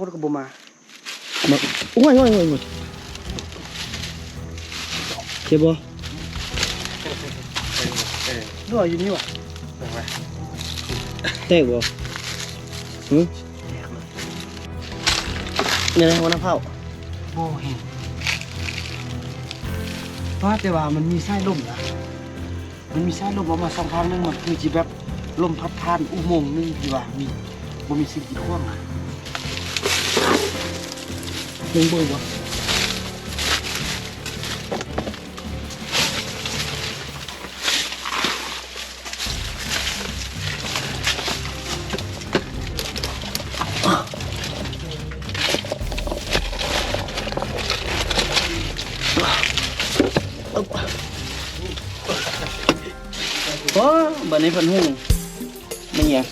ຄົນກໍບໍ່ມາ ມາ ໂອ້ຍ ໂອ້ຍ ໂອ້ຍ ໂອ້ຍ ເຈັບບໍ່? ເອີ ເອີ ຫຼືວ່າຢູ່ນີ້ຫວາ? ເອີ ແຕກບໍ່? ຫື? ແຕກເລີຍ ແນວໃດຫົວໜ້າເຜົ່າ? ບໍ່ເຫັນ ວ່າແຕ່ວ່າມັນມີສາຍລົມນະ. ມັນມີສາຍລົມອອກມາຊ່ອງທາງໜຶ່ງ ມັນຄືຊິແບບລົມພັດຜ່ານອຸໂມງໜຶ່ງທີ່ວ່າມີ ບໍ່ມີສິ່ງກີດຂວາງນະ. ເບິ່ງເບິ່ງບໍ່? ໂອ້ ບາດນີ້ເພິ່ນຫຸງແມ່ນຫຍັງ?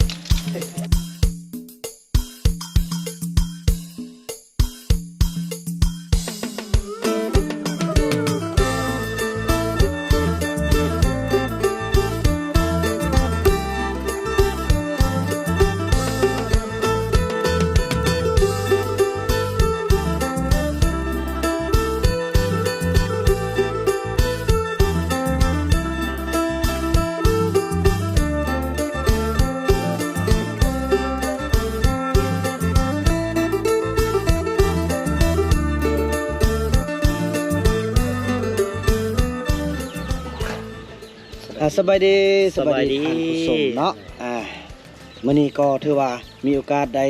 ອ່າ ສະບາຍດີ ສະບາຍດີ ສະບາຍດີ ທ່ານຜູ້ຊົມເນາະ. ອ່າ ມື້ນີ້ກໍຖືວ່າມີໂອກາດໄດ້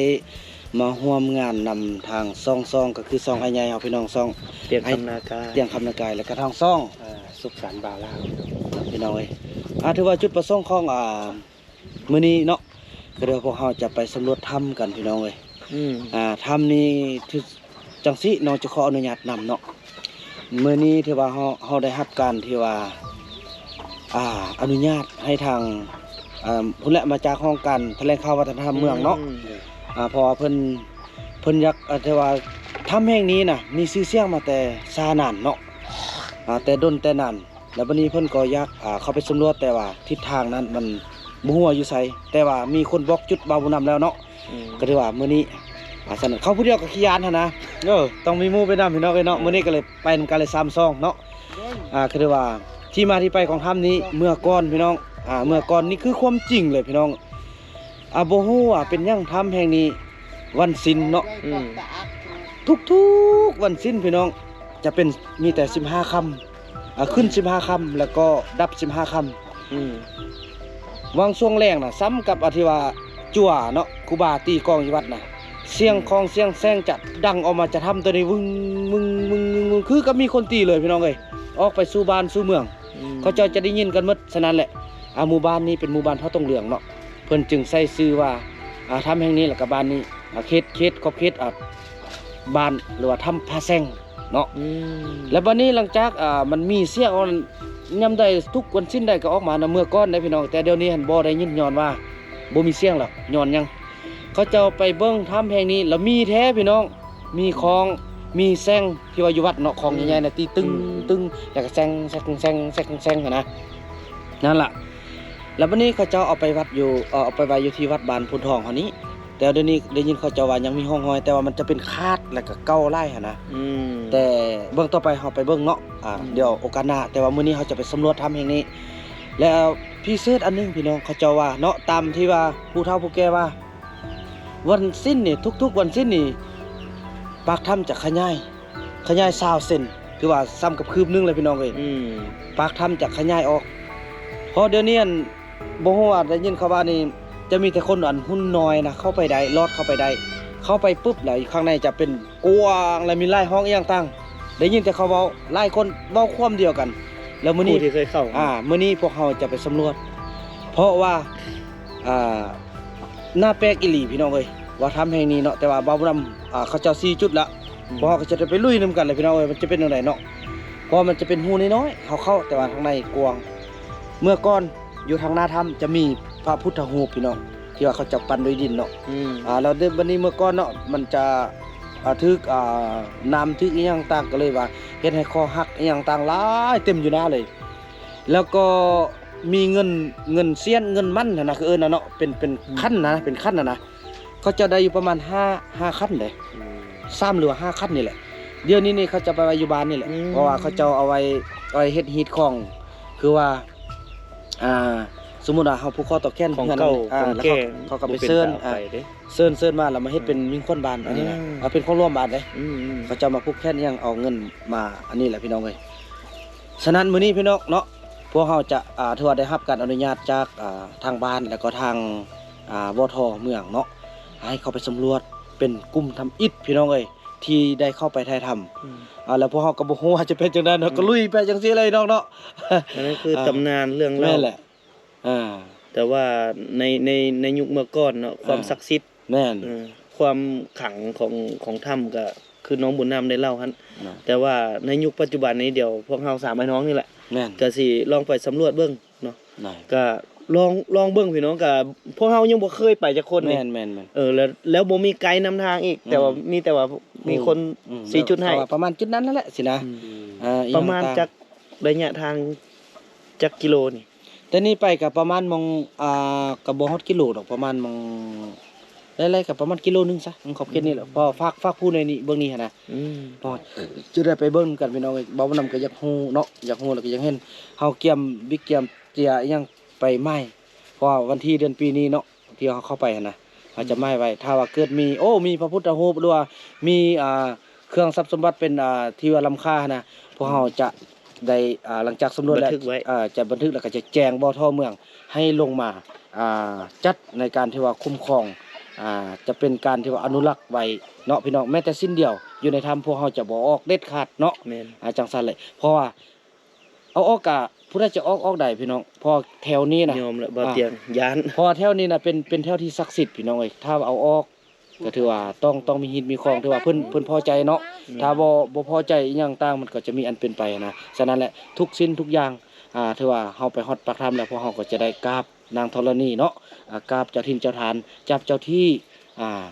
ມາຮ່ວມງານນຳທາງຊ່ອງ ຊ່ອງ ກໍຄືຊ່ອງອ້າຍໃຫຍ່ເຮົາ ພີ່ນ້ອງ ຊ່ອງ ຕຽງຄຳນາກາຍ ຕຽງຄຳນາກາຍ ແລ້ວກໍທາງຊ່ອງ ອ່າ ສຸກສັນບ່າວລາວ ພີ່ນ້ອງເອີຍ. ອ່າ ຖືວ່າຈຸດປະສົງຂອງ ອ່າ ມື້ນີ້ເນາະ ກໍເດີພວກເຮົາຈະໄປສຳຫຼວດຖ້ຳກັນ ພີ່ນ້ອງເອີຍ. ອືມ ອ່າ ຖ້ຳນີ້ ຈັ່ງຊີ້ ນ້ອງຈະຂໍອະນຸຍາດນຳເນາະ. ມື້ນີ້ຖືວ່າເຮົາ ເຮົາໄດ້ຮັບການທີ່ວ່າ ອ່າ ອະນຸຍາດໃຫ້ທາງ ອ່າ ພຸ້ນແຫຼະ ມາຈາກຫ້ອງການຖະແຫຼງຂ່າວວັດທະນະທຳເມືອງເນາະ. ອືມ ອ່າ ເພາະວ່າເພິ່ນ ເພິ່ນຢາກ ອ່າ ຖືວ່າຖ້ຳແຫ່ງນີ້ນະ ມີຊື່ສຽງມາແຕ່ຊ້ານານເນາະ. ອ່າ ແຕ່ດົນແຕ່ນານ ແລ້ວບັດນີ້ເພິ່ນກໍຢາກ ອ່າ ເຂົ້າໄປສຳຫຼວດ ແຕ່ວ່າທິດທາງນັ້ນມັນບໍ່ຮູ້ວ່າຢູ່ໃສ ແຕ່ວ່າມີຄົນບອກຈຸດບ່າວບຸນນຳແລ້ວເນາະ. ອືມ ກໍຖືວ່າມື້ນີ້ ອ່າ ສະນັ້ນເຂົ້າຜູ້ດຽວກໍຂີ້ຢ້ານຫັ້ນນະ. ເອີ ຕ້ອງມີໝູ່ໄປນຳ ພີ່ນ້ອງເອີຍເນາະ. ເອີ ມື້ນີ້ກໍເລີຍໄປນຳກັນເລີຍສາມຊ່ອງເນາະ. ອ່າ ກໍຖືວ່າທີ່ມາທີ່ໄປຂອງຖ້ຳນີ້ ເມື່ອກ່ອນ ພີ່ນ້ອງ ອ່າ ເມື່ອກ່ອນນີ້ຄືຄວາມຈິງເລີຍ ພີ່ນ້ອງ. ອ່າ ບໍ່ຮູ້ວ່າເປັນຫຍັງຖ້ຳແຫ່ງນີ້ ວັນສິນເນາະ ອືມ ທຸກໆວັນສິນ ພີ່ນ້ອງ ຈະເປັນ ມີແຕ່ສິບຫ້າຄ່ຳ ອ່າ ຂຶ້ນສິບຫ້າຄ່ຳ ແລ້ວກໍດັບສິບຫ້າຄ່ຳ. ອືມ ຫວ່າງຊ່ວງແລງນະ ສ່ຳກັບ ອາ ທີ່ວ່າຈົວເນາະ ຄູບາຕີກອງຢູ່ວັດນະ ສຽງ ອືມ ຂອງສຽງແຊງຈະດັງອອກມາຈາກຖ້ຳໂຕນີ້ ວຶ້ງ ວຶ້ງ ວຶ້ງ ວຶ້ງ ວຶ້ງ ຄືກັບມີຄົນຕີເລີຍ ພີ່ນ້ອງເອີຍ. ອອກໄປສູ່ບ້ານສູ່ເມືອງ ອືມ ເຂົາເຈົ້າຈະໄດ້ຍິນກັນໝົດ. ສະນັ້ນແຫຼະ ອາ ໝູ່ບ້ານນີ້ເປັນໝູ່ບ້ານພະຕົງເຫຼືອງເນາະ ເພິ່ນຈຶ່ງໃຊ້ຊື່ວ່າ ອາ ຖ້ຳແຫ່ງນີ້ ແລ້ວກໍບ້ານນີ້ ອາ ເຂດ ເຂດ ຂອບເຂດ ອາ ບ້ານ ຫຼືວ່າຖ້ຳຜາແຊງເນາະ. ອືມ ແລ້ວບັດນີ້ຫຼັງຈາກ ອາ ມັນມີສຽງອອກ ຍາມໃດທຸກວັນສິນໃດກໍອອກມານະ ເມື່ອກ່ອນເດ້ ພີ່ນ້ອງ ແຕ່ດຽວນີ້ຫັ້ນບໍ່ໄດ້ຍິນ ຍ້ອນວ່າບໍ່ມີສຽງແລ້ວ. ຍ້ອນຫຍັງ? ເຂົາເຈົ້າໄປເບິ່ງຖ້ຳແຫ່ງນີ້ ແລ້ວມີແທ້ ພີ່ນ້ອງ ມີຂອງ ມີແຊງ ທີ່ວ່າຢູ່ວັດເນາະ ຂອງ ອືມ ໃຫຍ່ໆນະ ຕີຕຶງ ອືມ ຕຶງ ແລ້ວກໍແຊງ ແຊງ ແຊງ ແຊງ ແຊງຫັ້ນນະ ນັ້ນລະ. ແລ້ວບັດນີ້ເຂົາເຈົ້າເອົາໄປວັດຢູ່ ເອີ ເອົາໄປໄວ້ຢູ່ທີ່ວັດບ້ານໂພນທອງເຮົານີ້ ແຕ່ວ່າດຽວນີ້ໄດ້ຍິນເຂົາເຈົ້າວ່າຍັງມີຮ່ອງຮອຍ ແຕ່ວ່າມັນຈະເປັນຄາດ ແລ້ວກໍເກົ່າຫຼາຍຫັ້ນນະ. ອືມ ແຕ່ເບື້ອງຕໍ່ໄປເຮົາໄປເບິ່ງເນາະ ອືມ ດຽວໂອກາດໜ້າ ແຕ່ວ່າມື້ນີ້ເຮົາຈະໄປສຳຫຼວດຖ້ຳແຫ່ງນີ້. ແລ້ວພິເສດອັນໜຶ່ງ ພີ່ນ້ອງ ເຂົາເຈົ້າວ່າເນາະ ຕາມທີ່ວ່າຜູ້ເຖົ້າຜູ້ແກ່ວ່າ ວັນສິນນີ້ ທຸກໆວັນສິນນີ້ ປາກຖ້ຳຈະຂະຫຍາຍ ຂະຫຍາຍຊາວເຊັນ ຄືວ່າສ່ຳກັບຄືບໜຶ່ງເລີຍ ພີ່ນ້ອງເອີຍ. ອືມ ປາກຖ້ຳຈະຂະຫຍາຍອອກ ເພາະດຽວນີ້ ອັນ ບໍ່ຮູ້ວ່າໄດ້ຍິນເຂົາວ່ານີ້ ຈະມີແຕ່ຄົນ ອັນ ຮຸ່ນນ້ອຍນະ ເຂົ້າໄປໄດ້ ລອດເຂົ້າໄປໄດ້. ເຂົ້າໄປປຶບແລ້ວ ຢູ່ຂ້າງໃນຈະເປັນກວ້າງ ແລະ ມີຫຼາຍຫ້ອງອີ່ຫຍັງຕ່າງ ໄດ້ຍິນແຕ່ເຂົາເວົ້າ ຫຼາຍຄົນເວົ້າຄວາມດຽວກັນ. ແລ້ວມື້ນີ້ ຜູ້ທີ່ເຄີຍເຂົ້າ ອາ ມື້ນີ້ພວກເຮົາຈະໄປສຳຫຼວດ ເພາະວ່າ ອ່າ ໜ້າແປກອີ່ຫຼີ ພີ່ນ້ອງເອີຍ ວ່າຖ້ຳແຫ່ງນີ້ເນາະ ແຕ່ວ່າບ່າວບຸນນຳ ອ່າ ເຂົາເຈົ້າຊີ້ຈຸດລະ ອືມ ພວກເຮົາກໍຈະໄດ້ໄປລຸຍນຳກັນແຫຼະ ພີ່ນ້ອງເອີຍ ມັນຈະເປັນແນວໃດເນາະ. ເພາະວ່າມັນຈະເປັນຮູນ້ອຍໆ ເຮົາເຂົ້າ ແຕ່ວ່າທາງໃນກວ້າງ. ເມື່ອກ່ອນຢູ່ທາງໜ້າຖ້ຳຈະມີພະພຸດທະຮູບ ພີ່ນ້ອງ ທີ່ວ່າເຂົາເຈົ້າປັ້ນດ້ວຍດິນເນາະ. ອືມ ອ່າ ແລ້ວບັດນີ້ເມື່ອກ່ອນເນາະ ມັນຈະ ອ່າ ຖືກ ອ່າ ນ້ຳ ຖືກອີ່ຫຍັງຕ່າງ ກໍເລີຍວ່າເຮັດໃຫ້ຂໍ້ຫັກອີ່ຫຍັງຕ່າງຫຼາຍເຕັມຢູ່ໜ້າເລີຍ. ແລ້ວກໍ ມີເງິນ ເງິນຊຽນ ເງິນໝັ້ນຫັ້ນນະ ຄືເອີ້ນນະເນາະ ເປັນ ເປັນ ອືມ ຂັນນະ ເປັນຂັນຫັ້ນນະ ເຂົາເຈົ້າໄດ້ຢູ່ປະມານຫ້າ ຫ້າຄັນເດ້ ອືມ ສາມ ຫຼືວ່າຫ້າຄັນນີ້ແຫຼະ. ດຽວນີ້ນີ້ເຂົາເຈົ້າໄປໄວ້ຢູ່ບ້ານນີ້ແຫຼະ ອືມ ເພາະວ່າເຂົາເຈົ້າເອົາໄວ້ ເອົາໄວ້ເຮັດຮີດຂອງ ຄືວ່າ ອ່າ ສົມມຸດວ່າເຮົາຜູກຂໍຕໍ່ແຂນ ຂອງເກົ່າ ເຮືອນ ອ່າ ຂອງແກ່ ແລ້ວເຂົາ ເຂົາກໍໄປເຊີນ ອ່າ ເຊີນ ເຊີນມາແລ້ວມາເຮັດເປັນ ອືມ ມິງຄວນບ້ານ ອັນນີ້ນະ ອ່າ ເອົາເປັນຂອງລວມບ້ານເດ້ ອືມໆ ເຂົາເຈົ້າມາຜູກແຂນອີ່ຫຍັງ ເອົາເງິນມາ ອັນນີ້ແຫຼະພີ່ນ້ອງເອີຍ. ສະນັ້ນມື້ນີ້ພີ່ນ້ອງເນາະ ພວກເຮົາຈະ ອ່າ ຖືວ່າໄດ້ຮັບການອະນຸຍາດຈາກ ອ່າ ທາງບ້ານ ແລ້ວກໍທາງ ອ່າ ວທ ເມືອງເນາະ ໃຫ້ເຂົ້າໄປສຳຫຼວດເປັນກຸ່ມທຳອິດພີ່ນ້ອງເອີຍ ທີ່ໄດ້ເຂົ້າໄປຖ່າຍທຳ ອືມ ອ່າ ແລ້ວພວກເຮົາກໍບໍ່ຮູ້ວ່າຈະເປັນຈັ່ງໃດເນາະ ອືມ ກໍລຸຍໄປຈັ່ງຊີ້ແຫຼະພີ່ນ້ອງເນາະ. ອັນນັ້ນຄື ອ່າ ຕຳນານເລື່ອງເລົ່າ ແມ່ນແຫຼະ ອ່າ ແຕ່ວ່າໃນ ໃນ ໃນຍຸກເມື່ອກ່ອນເນາະ ຄວາມ ອ່າ ສັກສິດ ແມ່ນ ເອີ ຄວາມຂລັງຂອງ ຂອງຖ້ຳກໍຄືນ້ອງບຸນນຳໄດ້ເລົ່າຫັ້ນ ແມ່ນ ແຕ່ວ່າໃນຍຸກປັດຈຸບັນນີ້ ດຽວພວກເຮົາສາມອ້າຍນ້ອງນີ້ແຫຼະ ແມ່ນ ກໍຊິລອງໄປສຳຫຼວດເບິ່ງເນາະ ກໍລອງ ລອງເບິ່ງພີ່ນ້ອງ ກໍພວກເຮົາຍັງບໍ່ເຄີຍໄປຈັກຄົນນີ້ ແມ່ນໆໆ ເອີ ແລ້ວ ແລ້ວບໍ່ມີໄກນຳທາງອີກ ອືມ ແຕ່ວ່າມີ ແຕ່ວ່າມີຄົນ ອືມ ຊີ້ຈຸດໃຫ້ ປະມານຈຸດນັ້ນນັ້ນແຫຼະຊີ້ນະ ອືມ ອ່າ ປະມານຈັກໄລຍະທາງ ຈັກກິໂລນີ້? ແຕ່ນີ້ໄປກໍປະມານໝ່ອງ ອ່າ ກໍບໍ່ຮອດກິໂລດອກ ປະມານໝ່ອງ ໄລ່ໆກໍປະມານກິໂລໜຶ່ງຊະ ຂອບເຂດນີ້ແຫຼະ ອືມ ເພາະວ່າຟາກ ຟາກພູໃນນີ້ ເບື້ອງນີ້ຫັ້ນນະ ອືມ ເພາະວ່າຈະໄດ້ໄປເບິ່ງນຳກັນພີ່ນ້ອງເອີຍ ເວົ້ານຳກໍຢາກຮູ້ເນາະ ຢາກຮູ້ແລ້ວກໍຢາກເຫັນ ເຮົາກຽມບິກກຽມເຈຍອີ່ຫຍັງໄປໃໝ່ ເພາະວ່າວັນທີເດືອນປີນີ້ເນາະ ທີ່ເຮົາເຂົ້າໄປຫັ້ນນະ ເຮົາຈະໝາຍໄວ້ ຖ້າວ່າເກີດມີ ໂອ້ ມີພະພຸດທະຮູບ ຫຼືວ່າມີ ອ່າ ເຄື່ອງຊັບສົມບັດເປັນ ອ່າ ທີ່ວ່າລ້ຳຄ່າຫັ້ນນະ ພວກເຮົາຈະໄດ້ ອ່າ ຫຼັງຈາກສຳຫຼວດແລ້ວ ບັນທຶກໄວ້ ອ່າ ຈະບັນທຶກແລ້ວກໍຈະແຈ້ງ ວທ ເມືອງ ໃຫ້ລົງມາ ອ່າ ຈັດໃນການທີ່ວ່າຄຸ້ມຄອງ ອ່າ ຈະເປັນການທີ່ວ່າອະນຸລັກໄວ້ເນາະພີ່ນ້ອງ ແມ້ແຕ່ຊິ້ນດຽວຢູ່ໃນຖ້ຳ ພວກເຮົາຈະບໍ່ເອົາອອກເດັດຂາດເນາະ ແມ່ນ ອ່າ ຈັ່ງຊັ້ນແຫຼະ ເພາະວ່າ ເອົາອອກກະຜູ້ໃດຈະອອກ ອອກໄດ້ພີ່ນ້ອງ ເພາະວ່າແຖວນີ້ນະ ຍອມແລ້ວ ບ່າວຕຽງ ຢ້ານ ເພາະວ່າແຖວນີ້ນະ ເປັນ ເປັນແຖວທີ່ສັກສິດພີ່ນ້ອງເອີຍ ຖ້າວ່າເອົາອອກ ກໍຖືວ່າຕ້ອງ ຕ້ອງມີຮີດມີຄອງ ຖືວ່າເພິ່ນ ເພິ່ນພໍໃຈເນາະ ອືມ ຖ້າບໍ່ ບໍ່ພໍໃຈອີ່ຫຍັງຕ່າງ ມັນກໍຈະມີອັນເປັນໄປນະ. ສະນັ້ນແຫຼະ ທຸກສິ່ງທຸກຢ່າງ ອ່າ ຖືວ່າເຮົາໄປຮອດປາກຖ້ຳແລ້ວ ພວກເຮົາກໍຈະໄດ້ກາບນາງທໍລະນີເນາະ ອ່າ ກາບເຈົ້າຖິ່ນເຈົ້າຖານ ຈັບເຈົ້າທີ່ ອ່າ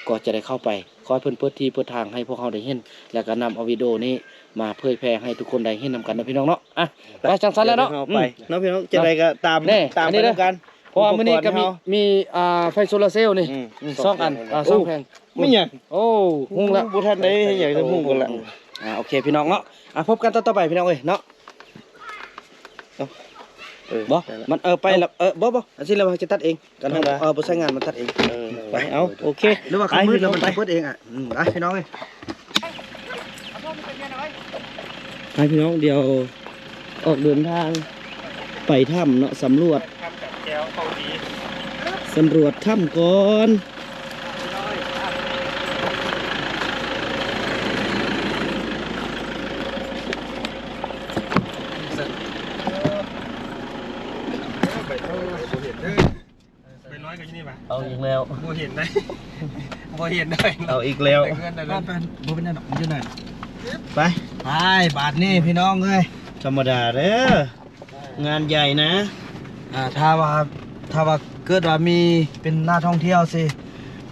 ກໍຈະໄດ້ເຂົ້າໄປ ຂໍໃຫ້ເພິ່ນເປີດທີ່ເປີດທາງໃຫ້ພວກເຮົາໄດ້ເຫັນ ແລ້ວກໍນຳເອົາວິດີໂອນີ້ມາເຜີຍແຜ່ໃຫ້ທຸກຄົນໄດ້ເຫັນນຳກັນເນາະພີ່ນ້ອງເນາະ. ອ່ະ ໄປ ຈັ່ງຊັ້ນແລ້ວເນາະ ໄປ ເຮົາໄປ ອືມ ເນາະພີ່ນ້ອງ ຈັ່ງໃດກໍຕາມ ນີ້ ຕາມໄປນຳກັນ ເພາະວ່າມື້ນີ້ກໍມີ ອຸປະກອນເຮົາ ມີ ອ່າ ໄຟໂຊລາເຊວນີ້ ອືມ ອືມ ສອງອັນ ສອງແຜງ ອ່າ ສອງແຜງ ແມ່ນຫຍັງ? ໂອ້ ຮຸ່ງແລ້ວ ບໍ່ທັນໄດ້ຫຍັງ ຈະຮຸ່ງກັນລະ ອ່າ ໂອເຄພີ່ນ້ອງເນາະ ອ່າ ພົບກັນຕອນຕໍ່ໄປພີ່ນ້ອງເອີຍເນາະ. ເອົ້າ ເອີ ບໍ່ ໄດ້ລະ ມັນ ເອີ ໄປລະ ເອົ້າ ເອີ ບໍ່ ບໍ່ ອັນຊີ້ແລ້ວເຮົາຈະຕັດເອງ ກັນ ເອີ ເຮົາ ເອີ ບໍ່ໃຊ້ງານມັນຕັດເອງ ເອີ ໄປ ເອົາ ໂອເຄ ຫຼືວ່າຄັນມືດແລ້ວມັນ ໄປ ເປີດເອງ ອ່ະ ອືມ ໄປພີ່ນ້ອງເອີຍ ໄປພີ່ນ້ອງ ດຽວອອກເດີນທາງໄປຖ້ຳເນາະ ສຳຫຼວດ ສຳຫຼວດຖ້ຳກ່ອນ. ໃບລອຍກໍຢູ່ນີ້ຫວາ? ເອົາອີກແລ້ວ ບໍ່ເຫັນໄດ໋ ບໍ່ເຫັນໄດ໋ ເອົາອີກແລ້ວ ບໍ່ເປັນຫຍັງດອກ ມັນຢູ່ນັ້ນ ໄປ ໄປ ບາດນີ້ພີ່ນ້ອງເອີຍ ທຳມະດາເດີ ງານໃຫຍ່ນະ ອ່າ ຖ້າວ່າ ຖ້າວ່າເກີດວ່າມີເປັນນັກທ່ອງທ່ຽວຊິ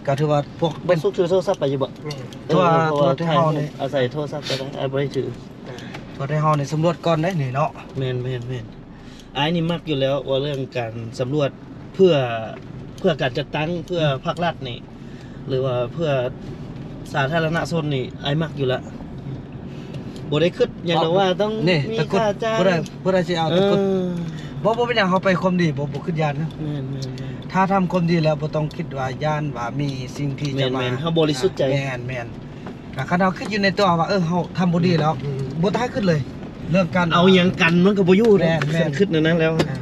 ກໍຖືວ່າພວກ ບໍ່ສຸກຖືໂທລະສັບໄປຢູ່ບໍ່? ແມ່ນ ເອີ ເພາະວ່າ ເພາະວ່າ ທົ່ວແຖວເຮົານີ້ ອາໄສໂທລະສັບກໍໄດ້ ອ້າຍບໍ່ໄດ້ຖື ທົ່ວແຖວເຮົານີ້ສຳຫຼວດກ່ອນເດ້ນີ້ເນາະ ແມ່ນໆໆ ອ້າຍນີ້ມັກຢູ່ແລ້ວ ເວົ້າເລື່ອງການສຳຫຼວດເພື່ອ ເພື່ອການຈັດຕັ້ງ ເພື່ອ ອືມ ພາກລັດນີ້ ຫຼືວ່າເພື່ອສາທາລະນະຊົນນີ້ ອ້າຍມັກຢູ່ລະ ບໍ່ໄດ້ຄິດຫຍັງດອກວ່າຕ້ອງມີຄ່າຈ້າງ ຜູ້ໃດ ຜູ້ໃດຊິເອົາ ເອີ ແຕ່ຄົນ ບໍ່ ບໍ່ເປັນຫຍັງ ເຮົາໄປຄວາມດີ ບໍ່ ບໍ່ຄິດຢ້ານນະ ແມ່ນໆໆ ຖ້າທຳຄວາມດີແລ້ວ ບໍ່ຕ້ອງຄິດວ່າຢ້ານວ່າມີສິ່ງທີ່ຈະມາ ແມ່ນໆ ເຮົາບໍລິສຸດໃຈ ແມ່ນໆ ຖ້າຄັນເຮົາຄິດຢູ່ໃນຕົວວ່າ ເອີ ເຮົາທຳບໍ່ດີແລ້ວ ອືມ ບໍ່ຕ້ອງຄິດເລີຍ ເລື່ອງການ ເອົາຫຍັງກັນມັນກໍບໍ່ຢູ່ ແມ່ນໆ ຄັນຄິດແນວນັ້ນແລ້ວ ອ່າ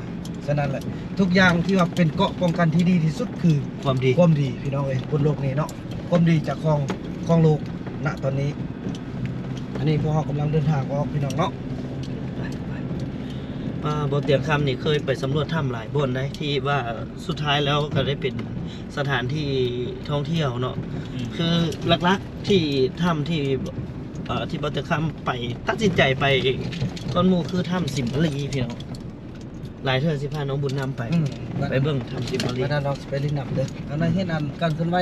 ສະນັ້ນແຫຼະ ທຸກຢ່າງທີ່ວ່າເປັນເກາະປ້ອງກັນທີ່ດີທີ່ສຸດຄືຄວາມດີ ຄວາມດີ ພີ່ນ້ອງເອີຍ ບົນໂລກນີ້ເນາະ ຄວາມດີຈະຄອງ ຄອງໂລກນະຕອນນີ້ ອັນນີ້ພວກເຮົາກຳລັງເດີນທາງອອກ ພີ່ນ້ອງເນາະ ໄປ ໄປ ອ່າ ບ່າວຕຽງຄຳນີ້ເຄີຍໄປສຳຫຼວດຖ້ຳຫຼາຍບ່ອນໃດ ທີ່ວ່າສຸດທ້າຍແລ້ວກໍໄດ້ເປັນ ສະຖານທີ່ທ່ອງທ່ຽວເນາະ ອືມ ຄືຫຼັກໆ ທີ່ຖ້ຳທີ່ ເອີ ທີ່ບ່າວຕຽງຄຳໄປ ຕັດສິນໃຈໄປກ່ອນໝູ່ ຄືຖ້ຳສິມມະລີ ພີ່ນ້ອງ ຫຼາຍເທື່ອຊິພານ້ອງບຸນນຳໄປ ອືມ ໄປເບິ່ງຖ້ຳສິມມະລີ ໄປນັ້ນເນາະ ໄປຫຼິ້ນນ້ຳເດີ ອັນນັ້ນເຫັນອັນການເຄື່ອນໄຫວ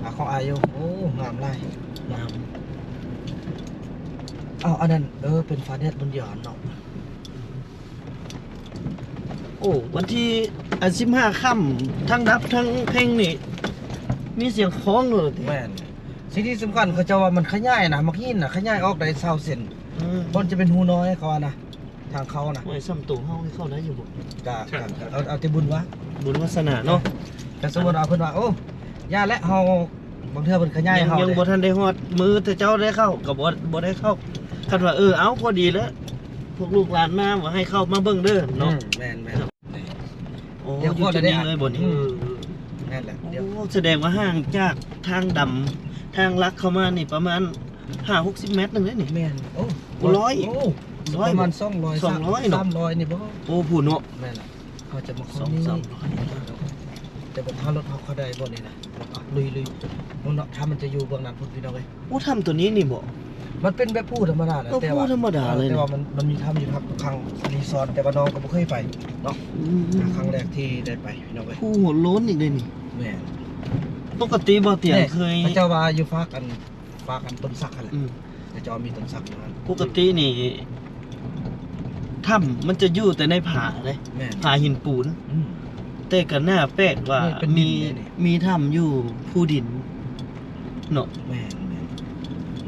ອ່າ ຂອງອ້າຍຢູ່ ໂອ້ ງາມຫຼາຍ ງາມ ເອົ້າ ອັນນັ້ນ ເອີ ເປັນຟ້າແດດບຸນຍອນເນາະ. ໂອ້ ວັນທີ ອ່າ ສິບຫ້າຄ່ຳ ທັງດັບທັງເພັງນີ້ ມີສຽງຄ້ອງໂລດຕິ. ແມ່ນ. ສິ່ງທີ່ສຳຄັນ ເຂົາເຈົ້າວ່າມັນຂະຫຍາຍນະ ໝາກຫີນນະ ຂະຫຍາຍອອກໄດ້ຊາວເຊັນ. ອືມ. ບ່ອນຈະເປັນຮູນ້ອຍ ເຂົາວ່ານະ ທາງເຂົ້ານະ. ໂອ້ຍ ສ່ຳໂຕເຮົານີ້ເຂົ້າໄດ້ຢູ່ບໍ່? ກະ ກະ ເອົາ ເອົາແຕ່ບຸນວາ ບຸນວາສະໜາເນາະ. ກະສົມມຸດວ່າເພິ່ນວ່າ ໂອ້ ຢ່າແຫຼະ ເຮົາ ບາງເທື່ອເພິ່ນຂະຫຍາຍໃຫ້ເຮົາ ຍັງ ຍັງບໍ່ທັນໄດ້ຮອດມື້ເຈົ້າໄດ້ເຂົ້າ ກະບໍ່ ບໍ່ໄດ້ເຂົ້າ. ຄັນວ່າ ເອີ ເອົາ ພໍດີແລ້ວ ພວກລູກຫຼານມາ ວ່າໃຫ້ເຂົ້າມາເບິ່ງເດີເນາະ. ອືມ ແມ່ນໆ. ໂອ້ ຢູ່ຈຸດນີ້ເລີຍບໍ່ນີ້? ອືມ ແມ່ນແຫຼະ. ໂອ້ ສະແດງວ່າຫ່າງຈາກທາງດຳ ທາງຫຼັກເຂົ້າມານີ້ປະມານຫ້າຫົກສິບແມັດໜຶ່ງເດ້ນີ້. ແມ່ນ. ໂອ້ ໂອ້ ຮ້ອຍ ໂອ້ ປະມານສອງຮ້ອຍ ສາມຮ້ອຍເນາະ ສາມຮ້ອຍນີ້ບໍ່? ໂອ້ ພຸ້ນເນາະ. ແມ່ນລະ ເຮົາຈະມາເຂົ້ານີ້ ສອງສາມຮ້ອຍ ແຕ່ບໍ່ຮູ້ວ່າລົດເຮົາເຂົ້າໄດ້ບໍ່ນີ້ນະ. ລຸຍໆ ເນາະ ຖ້ຳມັນຈະຢູ່ເບື້ອງນັ້ນພຸ້ນ ພີ່ນ້ອງເອີຍ. ໂອ້ ຖ້ຳໂຕນີ້ນີ້ບໍ່? ມັນເປັນແບບພູທຳມະດານະ ເອີ ແຕ່ວ່າ ພູທຳມະດາເລີຍ ແຕ່ວ່າມັນ ມັນມີຖ້ຳຢູ່ທາງຂ້າງຣີສອດ ແຕ່ວ່ານ້ອງກໍບໍ່ເຄີຍໄປເນາະ. ອືມ ຄັ້ງແລກທີ່ໄດ້ໄປ ພີ່ນ້ອງເອີຍ. ພູໂຫດໂລນອີກເດ້ນີ້. ແມ່ນ. ປົກກະຕິບໍ່ຕຽງເຄີຍ ເຂົາເຈົ້າວ່າຢູ່ຟາກອັນ ຟາກອັນຕົ້ນສັກຫັ້ນແຫຼະ. ອືມ. ເຂົາເຈົ້າມີຕົ້ນສັກຢູ່ຫັ້ນ. ປົກກະຕິນີ້ ຖ້ຳມັນຈະຢູ່ແຕ່ໃນຜາເດ້. ແມ່ນ. ຜາຫີນປູນ. ອືມ. ແຕ່ກໍໜ້າແປກວ່າ ນີ້ເປັນດິນ ມີ ເດ້ນີ້ ມີຖ້ຳຢູ່ພູດິນເນາະ. ແມ່ນໆ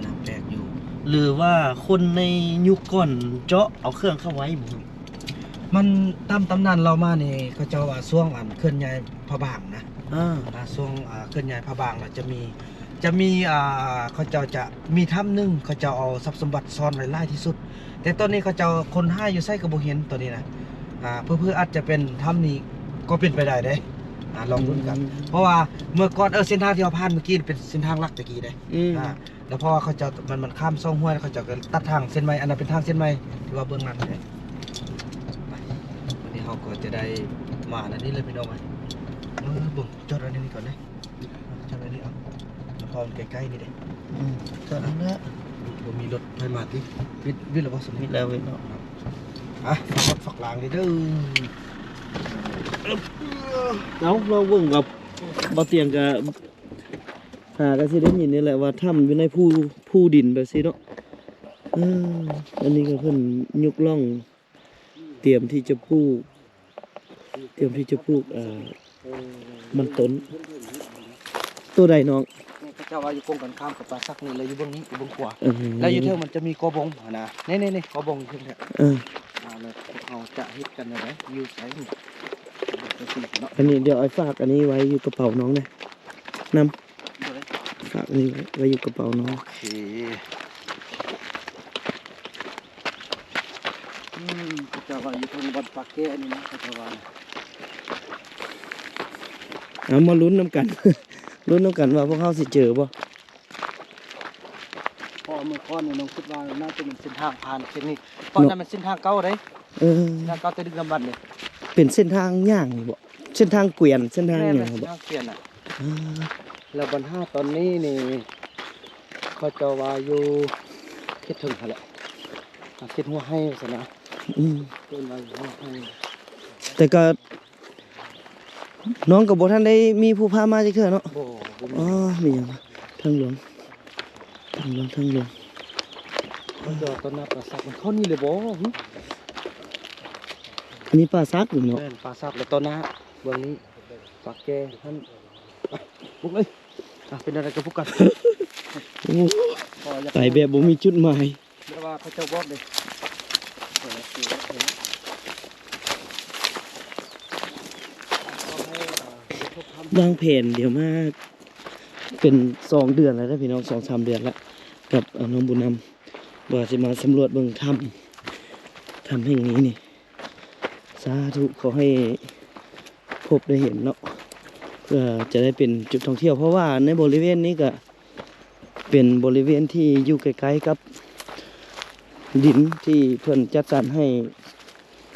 ໜ້າແປກຢູ່ ຫຼືວ່າຄົນໃນຍຸກກ່ອນເຈາະເອົາເຄື່ອງເຂົ້າໄວ້ບໍ່? ມັນຕາມຕຳນານເລົ່າມານີ້ ເຂົາເຈົ້າວ່າຊ່ວງອັນເຄື່ອນຍ້າຍພະບາງນະ. ອາ ອາ ຊ່ວງ ອາ ເຄື່ອນຍ້າຍພະບາງແລ້ວຈະມີ ຈະມີ ອ່າ ເຂົາເຈົ້າຈະມີຖ້ຳໜຶ່ງ ເຂົາເຈົ້າເອົາຊັບສົມບັດຊ້ອນໄວ້ຫຼາຍທີ່ສຸດ ແຕ່ຕອນນີ້ເຂົາເຈົ້າຄົ້ນຫາຢູ່ໃສກໍບໍ່ເຫັນຕອນນີ້ນະ. ອ່າ ເຜີໆອາດຈະເປັນຖ້ຳນີ້ກໍເປັນໄປໄດ້ເດ້. ອ່າ ລອງເບິ່ງກັນ. ອືມ. ເພາະວ່າເມື່ອກ່ອນ ເອີ ເສັ້ນທາງທີ່ເຮົາຜ່ານເມື່ອກີ້ເປັນເສັ້ນທາງຫຼັກແຕ່ກີ້ເດ້. ອືມ. ອ່າ ແລ້ວເພາະວ່າເຂົາເຈົ້າ ມັນ ມັນຂ້າມຊ່ອງຫ້ວຍ ເຂົາເຈົ້າກໍຕັດທາງເສັ້ນໃໝ່ ອັນນັ້ນເປັນທາງເສັ້ນໃໝ່ທີ່ວ່າເບື້ອງນັ້ນເດ້. ໄປ ວັນນີ້ເຮົາກໍຈະໄດ້ມາອັນນີ້ເລີຍ ພີ່ນ້ອງເອີຍ. ເອີ ເບິ່ງ ຈອດໄວ້ໃນນີ້ກ່ອນເດ້. ຈອດໄວ້ນີ້ເອົາ ລຳໂພງໃກ້ໆນີ້ເດ້. ອືມ ຈອດນັ້ນແຫຼະ. ບໍ່ມີລົດໃຜມາຕິ? ວິດ ວິດແລ້ວບໍ່? ສົມມຸດ ວິດແລ້ວ ວິດແລ້ວ. ອ່ະ ຝາກລົດຝາກລາງເດີ. ເອົາ ລອງເບິ່ງກັບ ບໍ່ຕຽງກະ ຫາກໍຊິໄດ້ຍິນນີ້ແຫຼະວ່າຖ້ຳຢູ່ໃນພູ ພູດິນແບບຊີ້ເນາະ. ເອີ ອັນນີ້ກໍເພິ່ນຍົກລ່ອງ ຕຽມທີ່ຈະປູກ ຕຽມທີ່ຈະປູກ ເອີ ມັນຕົ້ນ. ໂຕໃດນ້ອງ? ນີ້ເຂົາເຈົ້າວ່າຢູ່ກົງກັນຂ້າມກັບປ່າສັກນີ້ ແລ້ວຢູ່ເບື້ອງນີ້ ຢູ່ເບື້ອງຂວາ. ເອີ ແລ້ວຢູ່ເທິງມັນຈະມີກໍບົງຫັ້ນນະ. ນີ້ໆໆ ກໍບົງຢູ່ເທິງແທ້. ເອີ ອ່າ ແລ້ວພວກເຮົາຈະເຮັດກັນແນວໃດ? ຢູ່ໃສ? ອັນນີ້ດຽວອ້າຍຝາກອັນນີ້ໄວ້ຢູ່ກະເປົານ້ອງເດີ ນຳ. ໂດຍ ຝາກນີ້ໄວ້ ໄວ້ຢູ່ກະເປົານ້ອງ. ໂອເຄ. ອືມ ເຂົາເຈົ້າວ່າຢູ່ເທິງບ່ອນປາແກ້ນີ້ນະ ເຂົາເຈົ້າວ່າ. ເອົາມາລຸ້ນນຳກັນ ລຸ້ນນຳກັນວ່າພວກເຮົາຊິເຈີບໍ່? ເພາະວ່າເມື່ອກ່ອນນີ້ນ້ອງຄິດວ່າໜ້າຈະເປັນເສັ້ນທາງຜ່ານເຂດນີ້ ເພາະນັ້ນມັນເສັ້ນທາງເກົ່າເດ້. ເອີ ເສັ້ນທາງເກົ່າແຕ່ດຶກດຳບັນເດ້. ເປັນເສັ້ນທາງຍ່າງນີ້ບໍ່? ເສັ້ນທາງກວຽນ ເສັ້ນທາງຫຍັງບໍ່? ແມ່ນ ເສັ້ນທາງກວຽນນະ. ອ່າ ແລ້ວບັນຫາຕອນນີ້ນີ້ ເຂົາເຈົ້າວ່າຢູ່ເຂດເທິງຫັ້ນແຫຼະ ເຂດຫົວໄຮ່ຊັ້ນນະ. ອືມ ເອີ້ນວ່າຫົວໄຮ່ ແຕ່ກໍ ນ້ອງກໍບໍ່ທັນໄດ້ມີຜູ້ພາມາຈັກເທື່ອເນາະ. ບໍ່ ບໍ່ມີ. ອໍ ມີຫຍັງວະ? ທາງຫຼວງ ທາງຫຼວງ ທາງຫຼວງ. ມັນຈະວ່າຕໍ່ໜ້າປ່າສັກ ມັນເຂົ້ານີ້ເລີຍບໍ່? ຫຶ ອັນນີ້ປ່າສັກເນາະ. ແມ່ນ ປ່າສັກ ແລ້ວຕໍ່ໜ້າເບື້ອງນີ້ ປາແກຫັ້ນ. ໄປ ບຸກເລີຍ. ອ່ະ ເປັນແນວໃດກໍບຸກກັນ. ໂອ້ ໄປແບບບໍ່ມີຈຸດໝາຍ. ແບບວ່າເຂົາເຈົ້າບອກເດ້ ວາງແຜນດຽວມາເປັນສອງເດືອນແລ້ວເດີພີ່ນ້ອງ ສອງສາມເດືອນແລ້ວ ກັບ ອາ ນ້ອງບຸນນຳ ວ່າຊິມາສຳຫຼວດເບິ່ງຖ້ຳ ຖ້ຳແຫ່ງນີ້ນີ້. ສາທຸ ຂໍໃຫ້ພົບໄດ້ເຫັນເນາະ ເພື່ອຈະໄດ້ເປັນຈຸດທ່ອງທ່ຽວ ເພາະວ່າໃນບໍລິເວນນີ້ກະເປັນບໍລິເວນທີ່ຢູ່ໃກ້ໆກັບດິນທີ່ເພິ່ນຈັດສັນໃຫ້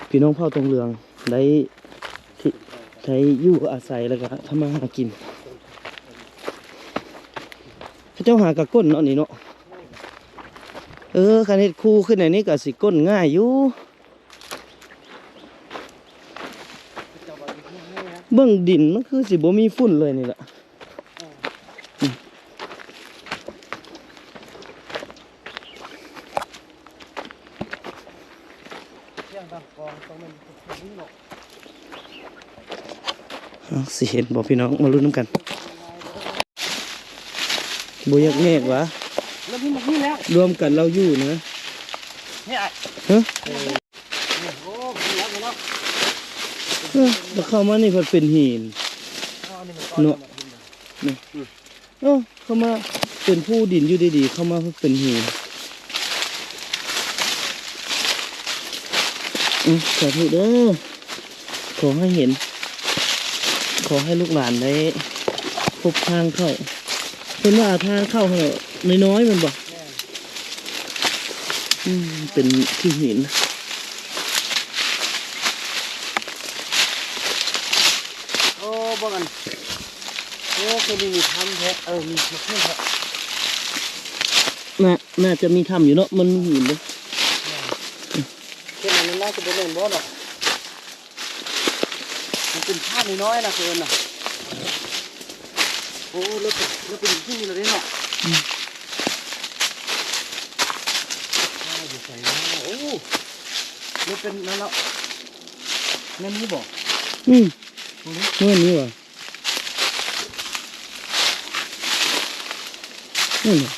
ພີ່ນ້ອງເຜົ່າຕົງເຫຼືອງໄດ້ ທີ່ໄດ້ຢູ່ອາໄສ ແລ້ວກະທຳມາຫາກິນ. ເຂົາເຈົ້າຫາກະກົ້ນເນາະນີ້ເນາະ. ເອີ ຄັນເຮັດຄູຂຶ້ນອັນນີ້ກະຊິກົ້ນງ່າຍຢູ່. ເບິ່ງດິນມັນຄືຊິບໍ່ມີຝຸ່ນເລີຍນີ້ລະ. ເອົ້າ ຊິເຫັນບໍ່ພີ່ນ້ອງ ມາລຸ້ນນຳກັນ. ບໍ່ຢາກແຍກຫວາ? ເລີ່ມມີໝາກມີແລ້ວ ລວມກັນລາວຢູ່ນະ. ນີ້ອ້າຍ ຮະ? ເອີ ໂອ້ ມີແລ້ວ ມີແລ້ວ. ເອີ ແລ້ວເຂົ້າມານີ້ພັດເປັນຫີນ ເອົາອັນນີ້ມັນກ່ອນ ເນາະ ເອົາມາ ນີ້ ອືມ ເອີ ເຂົ້າມາເປັນພູດິນ ຢູ່ດີໆ ເຂົ້າມາເປັນຫີນ. ອືມ ສາທຸເດີ ຂໍໃຫ້ເຫັນ ຂໍໃຫ້ລູກຫຼານໄດ້ພົບທາງເຂົ້າ. ເພິ່ນວ່າທາງເຂົ້າຫັ້ນນ້ອຍໆ ແມ່ນບໍ່? ແມ່ນ. ອືມ ເປັນຂີ້ຫີນ. ໂອ້ ເບິ່ງອັນ ໂອ້ ຄືມີ ມີຖ້ຳແທ້ ເອີ ມີ ມີຖ້ຳແທ້. ໜ້າ ໜ້າຈະມີຖ້ຳຢູ່ເນາະ ມັນມີຫີນເດ້. ເຂດນັ້ນໜ້າຈະບໍ່ແມ່ນບໍ່ເນາະ ມັນເປັນຖ້ຳນ້ອຍໆ ນະ ເຂົາເອີ້ນນະ. ໂອ້ ເລີ່ມເປັນ ເລີ່ມເປັນຫີນແລ້ວເດ້ເນາະ. ອືມ ຖ້ຳຢູ່ໃສເນາະ? ໂອ້ ເລີ່ມເປັນນັ້ນແລ້ວ ແມ່ນນີ້ບໍ່? ອືມ ເບິ່ງດູ ແມ່ນນີ້ຫວາ? ນັ້ນນະ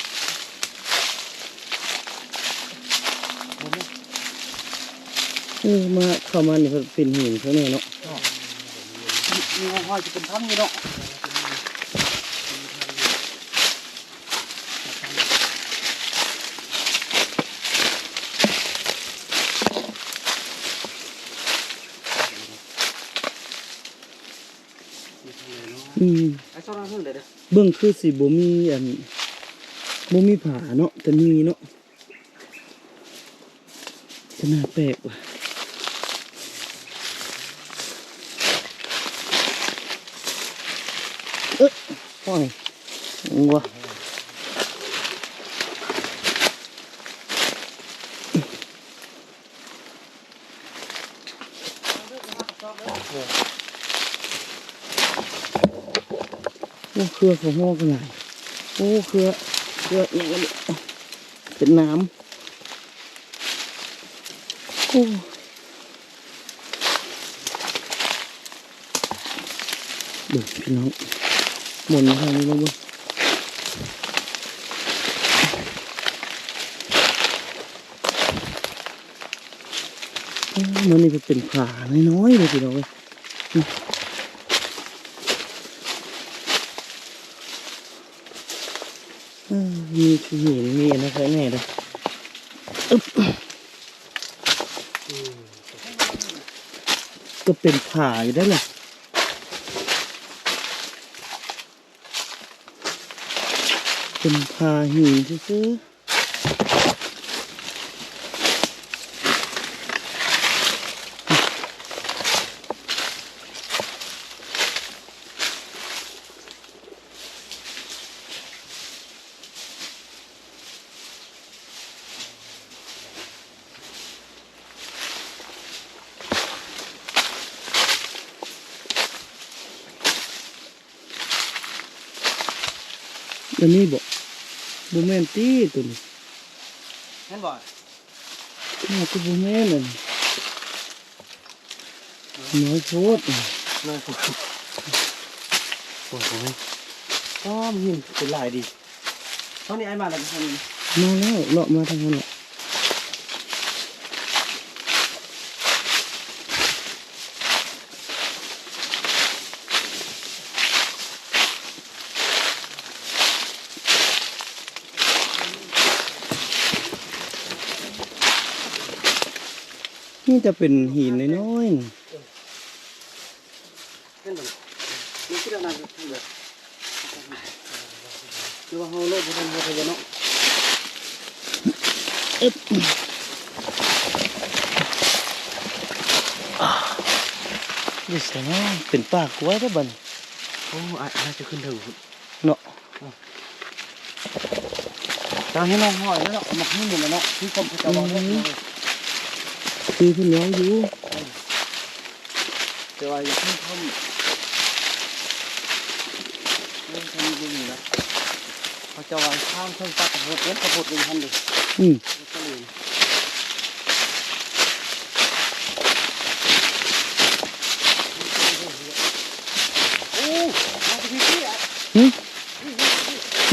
ເອີ ມາ ເຂົ້າມານີ້ເປັນຫີນຂ້າງໃນເນາະ. ມີ ມີຫ້ອຍຊິເປັນຖ້ຳຢູ່ເນາະ. ອືມ ໄອ້ຊອກທາງເທິງເດ້ ເບິ່ງຄືຊິບໍ່ມີອັນ ບໍ່ມີຜາເນາະ ແຕ່ມີເນາະ ກໍໜ້າແປກວ່າ. ເອີ ໂອ້ຍ ງົວ. ໂອ້ ເຄືອເຂົາຮອກຫຼາຍ. ໂອ້ ເຄືອ ເຄືອອີ່ຫຍັງອັນນີ້ ເປັນໜາມ. ໂອ້ ເບິ່ງພີ່ນ້ອງ ໝູນມາທາງນີ້ເບິ່ງ ເບິ່ງ. ໂອ້ ມັນນີ້ເປັນຜານ້ອຍໆເດ້ພີ່ນ້ອງເອີຍ. ເອີ ມີຂີ້ຫີນ ມີອັນນັ້ນໃສ່ແດ່ເດີ້. ອຶບ ອືມ ກໍເປັນຜາຢູ່ເດ້ລະ ເປັນຜາຫີນຊື່ໆ. ອັນນີ້ບໍ່? ບໍ່ແມ່ນຕິໂຕນີ້? ແມ່ນບໍ່? ໜ້າຈະບໍ່ແມ່ນອັນນີ້ ນ້ອຍໂພດ ນ້ອຍໂພດ. ໂອ້ຍ ໂອ້ຍ ອ້າວ ຫີນເປັນຫຼາຍດີ. ເທົ່ານີ້ອ້າຍມາແລ້ວ ເທົ່ານີ້ ມາແລ້ວ ເລາະມາທາງນັ້ນແຫຼະ. ມີແຕ່ເປັນຫີນນ້ອຍໆ ເຫັນບໍ່? ມັນຄືແນວນັ້ນ ເຫັນບໍ່? ຄືວ່າເຮົາໂລດບໍ່ທັນເຮົາໄປເນາະ. ອຶບ ຢູ່ໃສເນາະ? ເປັນປ່າກວາຍແທ້ບັດນີ້. ໂອ້ ອາດ ອາດຈະຂຶ້ນເທິງພຸ້ນເນາະ. ເຈົ້າເຫັນຮ່ອງຮອຍແລ້ວເນາະ ໝາກຫີນນີ້ແຫຼະເນາະ ຄືຄວາມເຂົາເຈົ້າເວົ້າເນາະ. ອືມ ຄືເພິ່ນເວົ້າຢູ່ ເອີ ແຕ່ວ່າຢ່າເພິ່ງທຳ ເອີ ທຳເບິ່ງນີ້ນະ ເຂົາເຈົ້າວ່າຂ້າມເທິງປາກກະໂພດເດ້ ກະໂພດຢູ່ຫັ້ນເດ້. ອືມ ໂອ້ ມາທີ່ພີ້ ຫຶ? ເປ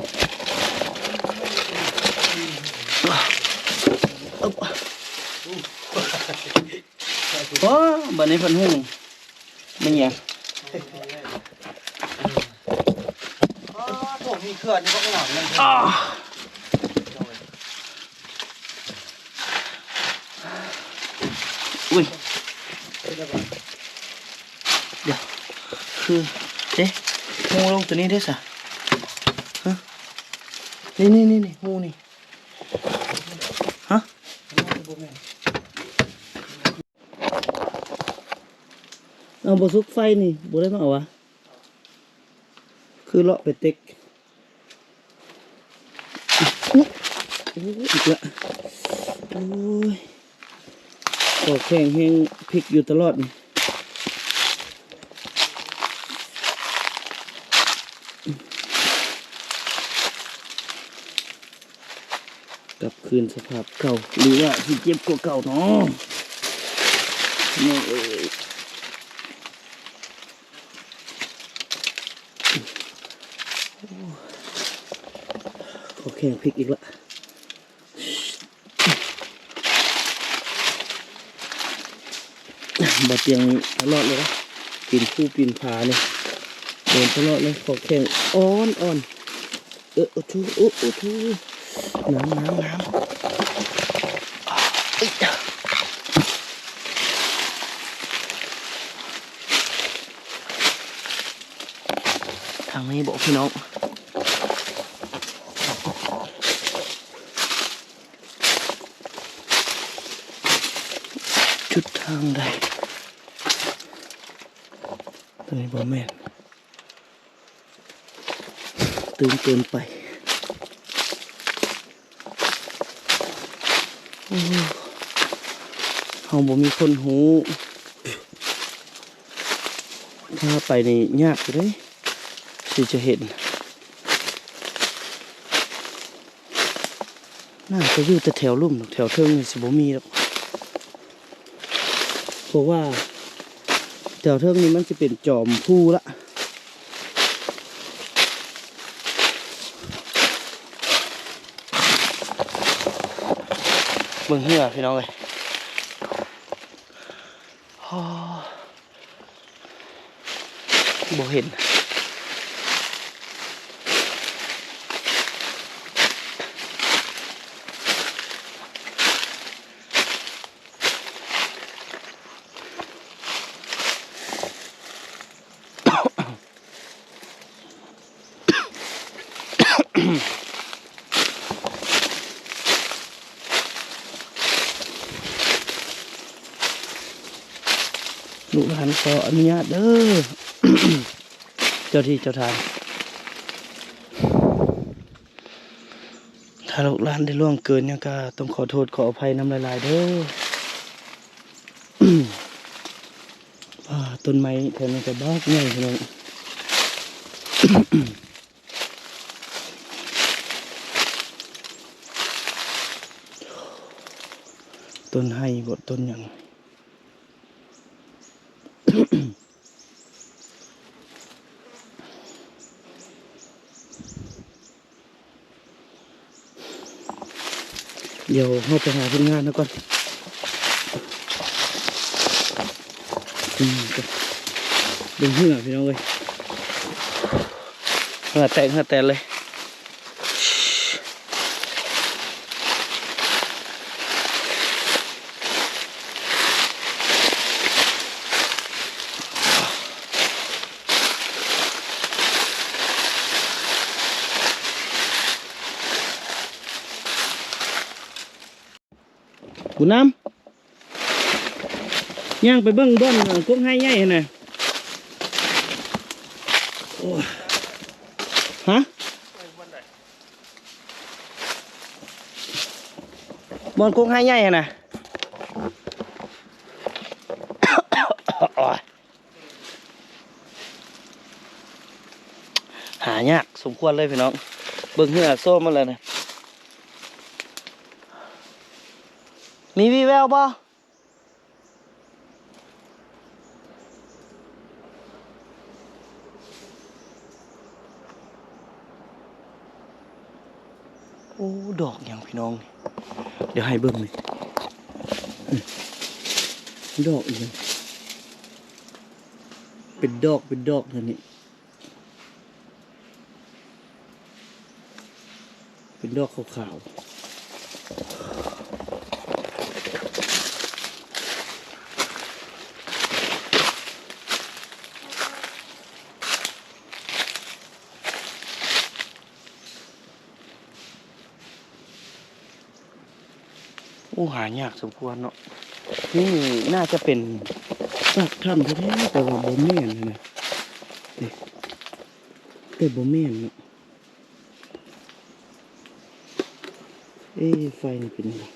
ຕອນນີ້ເພິ່ນຫຸ່ງ ແມ່ນຫຍັງ? ອໍ ໂຖ ມີເຄື່ອນນີ້ບໍ່ງາມນະ. ອຸ້ຍ ດຽວ ຄື ເດ້ ຮູລົງຕົວນີ້ເດ້ຊະ. ຮະ ນີ້ໆໆໆ ຮູນີ້ ຮະ ເອົາ ບໍ່ສຸກໄຟນີ້ ບໍ່ໄດ້ມາເອົາຫວາ? ຄືເລາະໄປເຕັກ. ໂອ້ ອີກລະ ໂອ້ຍ ຂໍແຂງແຮງພິກຢູ່ຕະຫຼອດນີ້. ກັບຄືນສະພາບເກົ່າ ຫຼືວ່າຊິເຈັບກວ່າເກົ່າເນາະ ນ້ອງເອີຍ. ຂໍແຂງພິກອີກລະ ບໍ່ຕຽງຕະຫຼອດເລີຍນະ ປີນພູປີນຜານີ້ ເດີນຕະຫຼອດເລີຍ ຂໍແຂງອ່ອນໆ. ເອີ ໂອ້ໂທ ໂອ້ ໂອ້ໂທ ນ້ຳ ນ້ຳ ນ້ຳ ທາງນີ້ບໍພີ່ນ້ອງ? ຈຸດທາງໃດ? ຕົວນີ້ບໍ່ແມ່ນ. ຕື່ນເກີນໄປ. ໂອ້ ເຮົາບໍ່ມີຄົນຮູ້ ຖ້າໄປນີ້ຍາກຢູ່ເດ້ ຊິຈະເຫັນ. ໜ້າຈະຢູ່ແຕ່ແຖວລຸ່ມດອກ ແຖວເທິງນີ້ຊິບໍ່ມີດອກ ເພາະວ່າແຖວເທິງນີ້ມັນຊິເປັນຈອມພູລະ. ເບິ່ງເຮືອພີ່ນ້ອງເອີຍ ໂອ້. ບໍ່ເຫັນ. ລູກຫຼານຂໍອະນຸຍາດເດີ ເຈົ້າທີ່ເຈົ້າທາງ ຖ້າລູກຫຼານໄດ້ລ່ວງເກີນຫຍັງ ກໍຕ້ອງຂໍໂທດຂໍອະໄພນຳຫຼາຍໆເດີ. ອ່າ ຕົ້ນໄມ້ແຖວນີ້ກໍບັກໃຫຍ່ພີ່ນ້ອງ ຕົ້ນໄຮບໍ ຕົ້ນຫຍັງ. ດຽວເຮົາໄປຫາຜົນງານເຮົາກ່ອນ. ອືມ ເບິ່ງເຮືອພີ່ນ້ອງເອີຍ ເຮືອແຕກເຮືອແຕນເລີຍ. ບຸນນຳ ຍ່າງໄປເບິ່ງບ່ອນກົກໄຮໃຫຍ່ຫັ້ນນະ. ໂອ້ຍ ຮະ? ບ່ອນກົກໄຮໃຫຍ່ຫັ້ນນະ. ໂອ້ຍ ຫາຍາກສົມຄວນເລີຍພີ່ນ້ອງ ເບິ່ງເຮືອໂຊມາແລ້ວນະ ມີວີ່ແວວບໍ່? ໂອ້ ດອກຫຍັງພີ່ນ້ອງ ດຽວໃຫ້ເບິ່ງນີ້ ດອກອີ່ຫຍັງ ເປັນດອກ ເປັນດອກເທື່ອນີ້ ເປັນດອກຂາວໆ. ໂອ້ ຫາຍາກສົມຄວນເນາະ. ນີ້ໜ້າຈະເປັນປາກຖ້ຳແທ້ໆ ແຕ່ວ່າບໍ່ແມ່ນຫັ້ນນະ ນີ້ ແຕ່ບໍ່ແມ່ນເນາະ. ເອ ໄຟນີ້ເປັນຫຍັງ?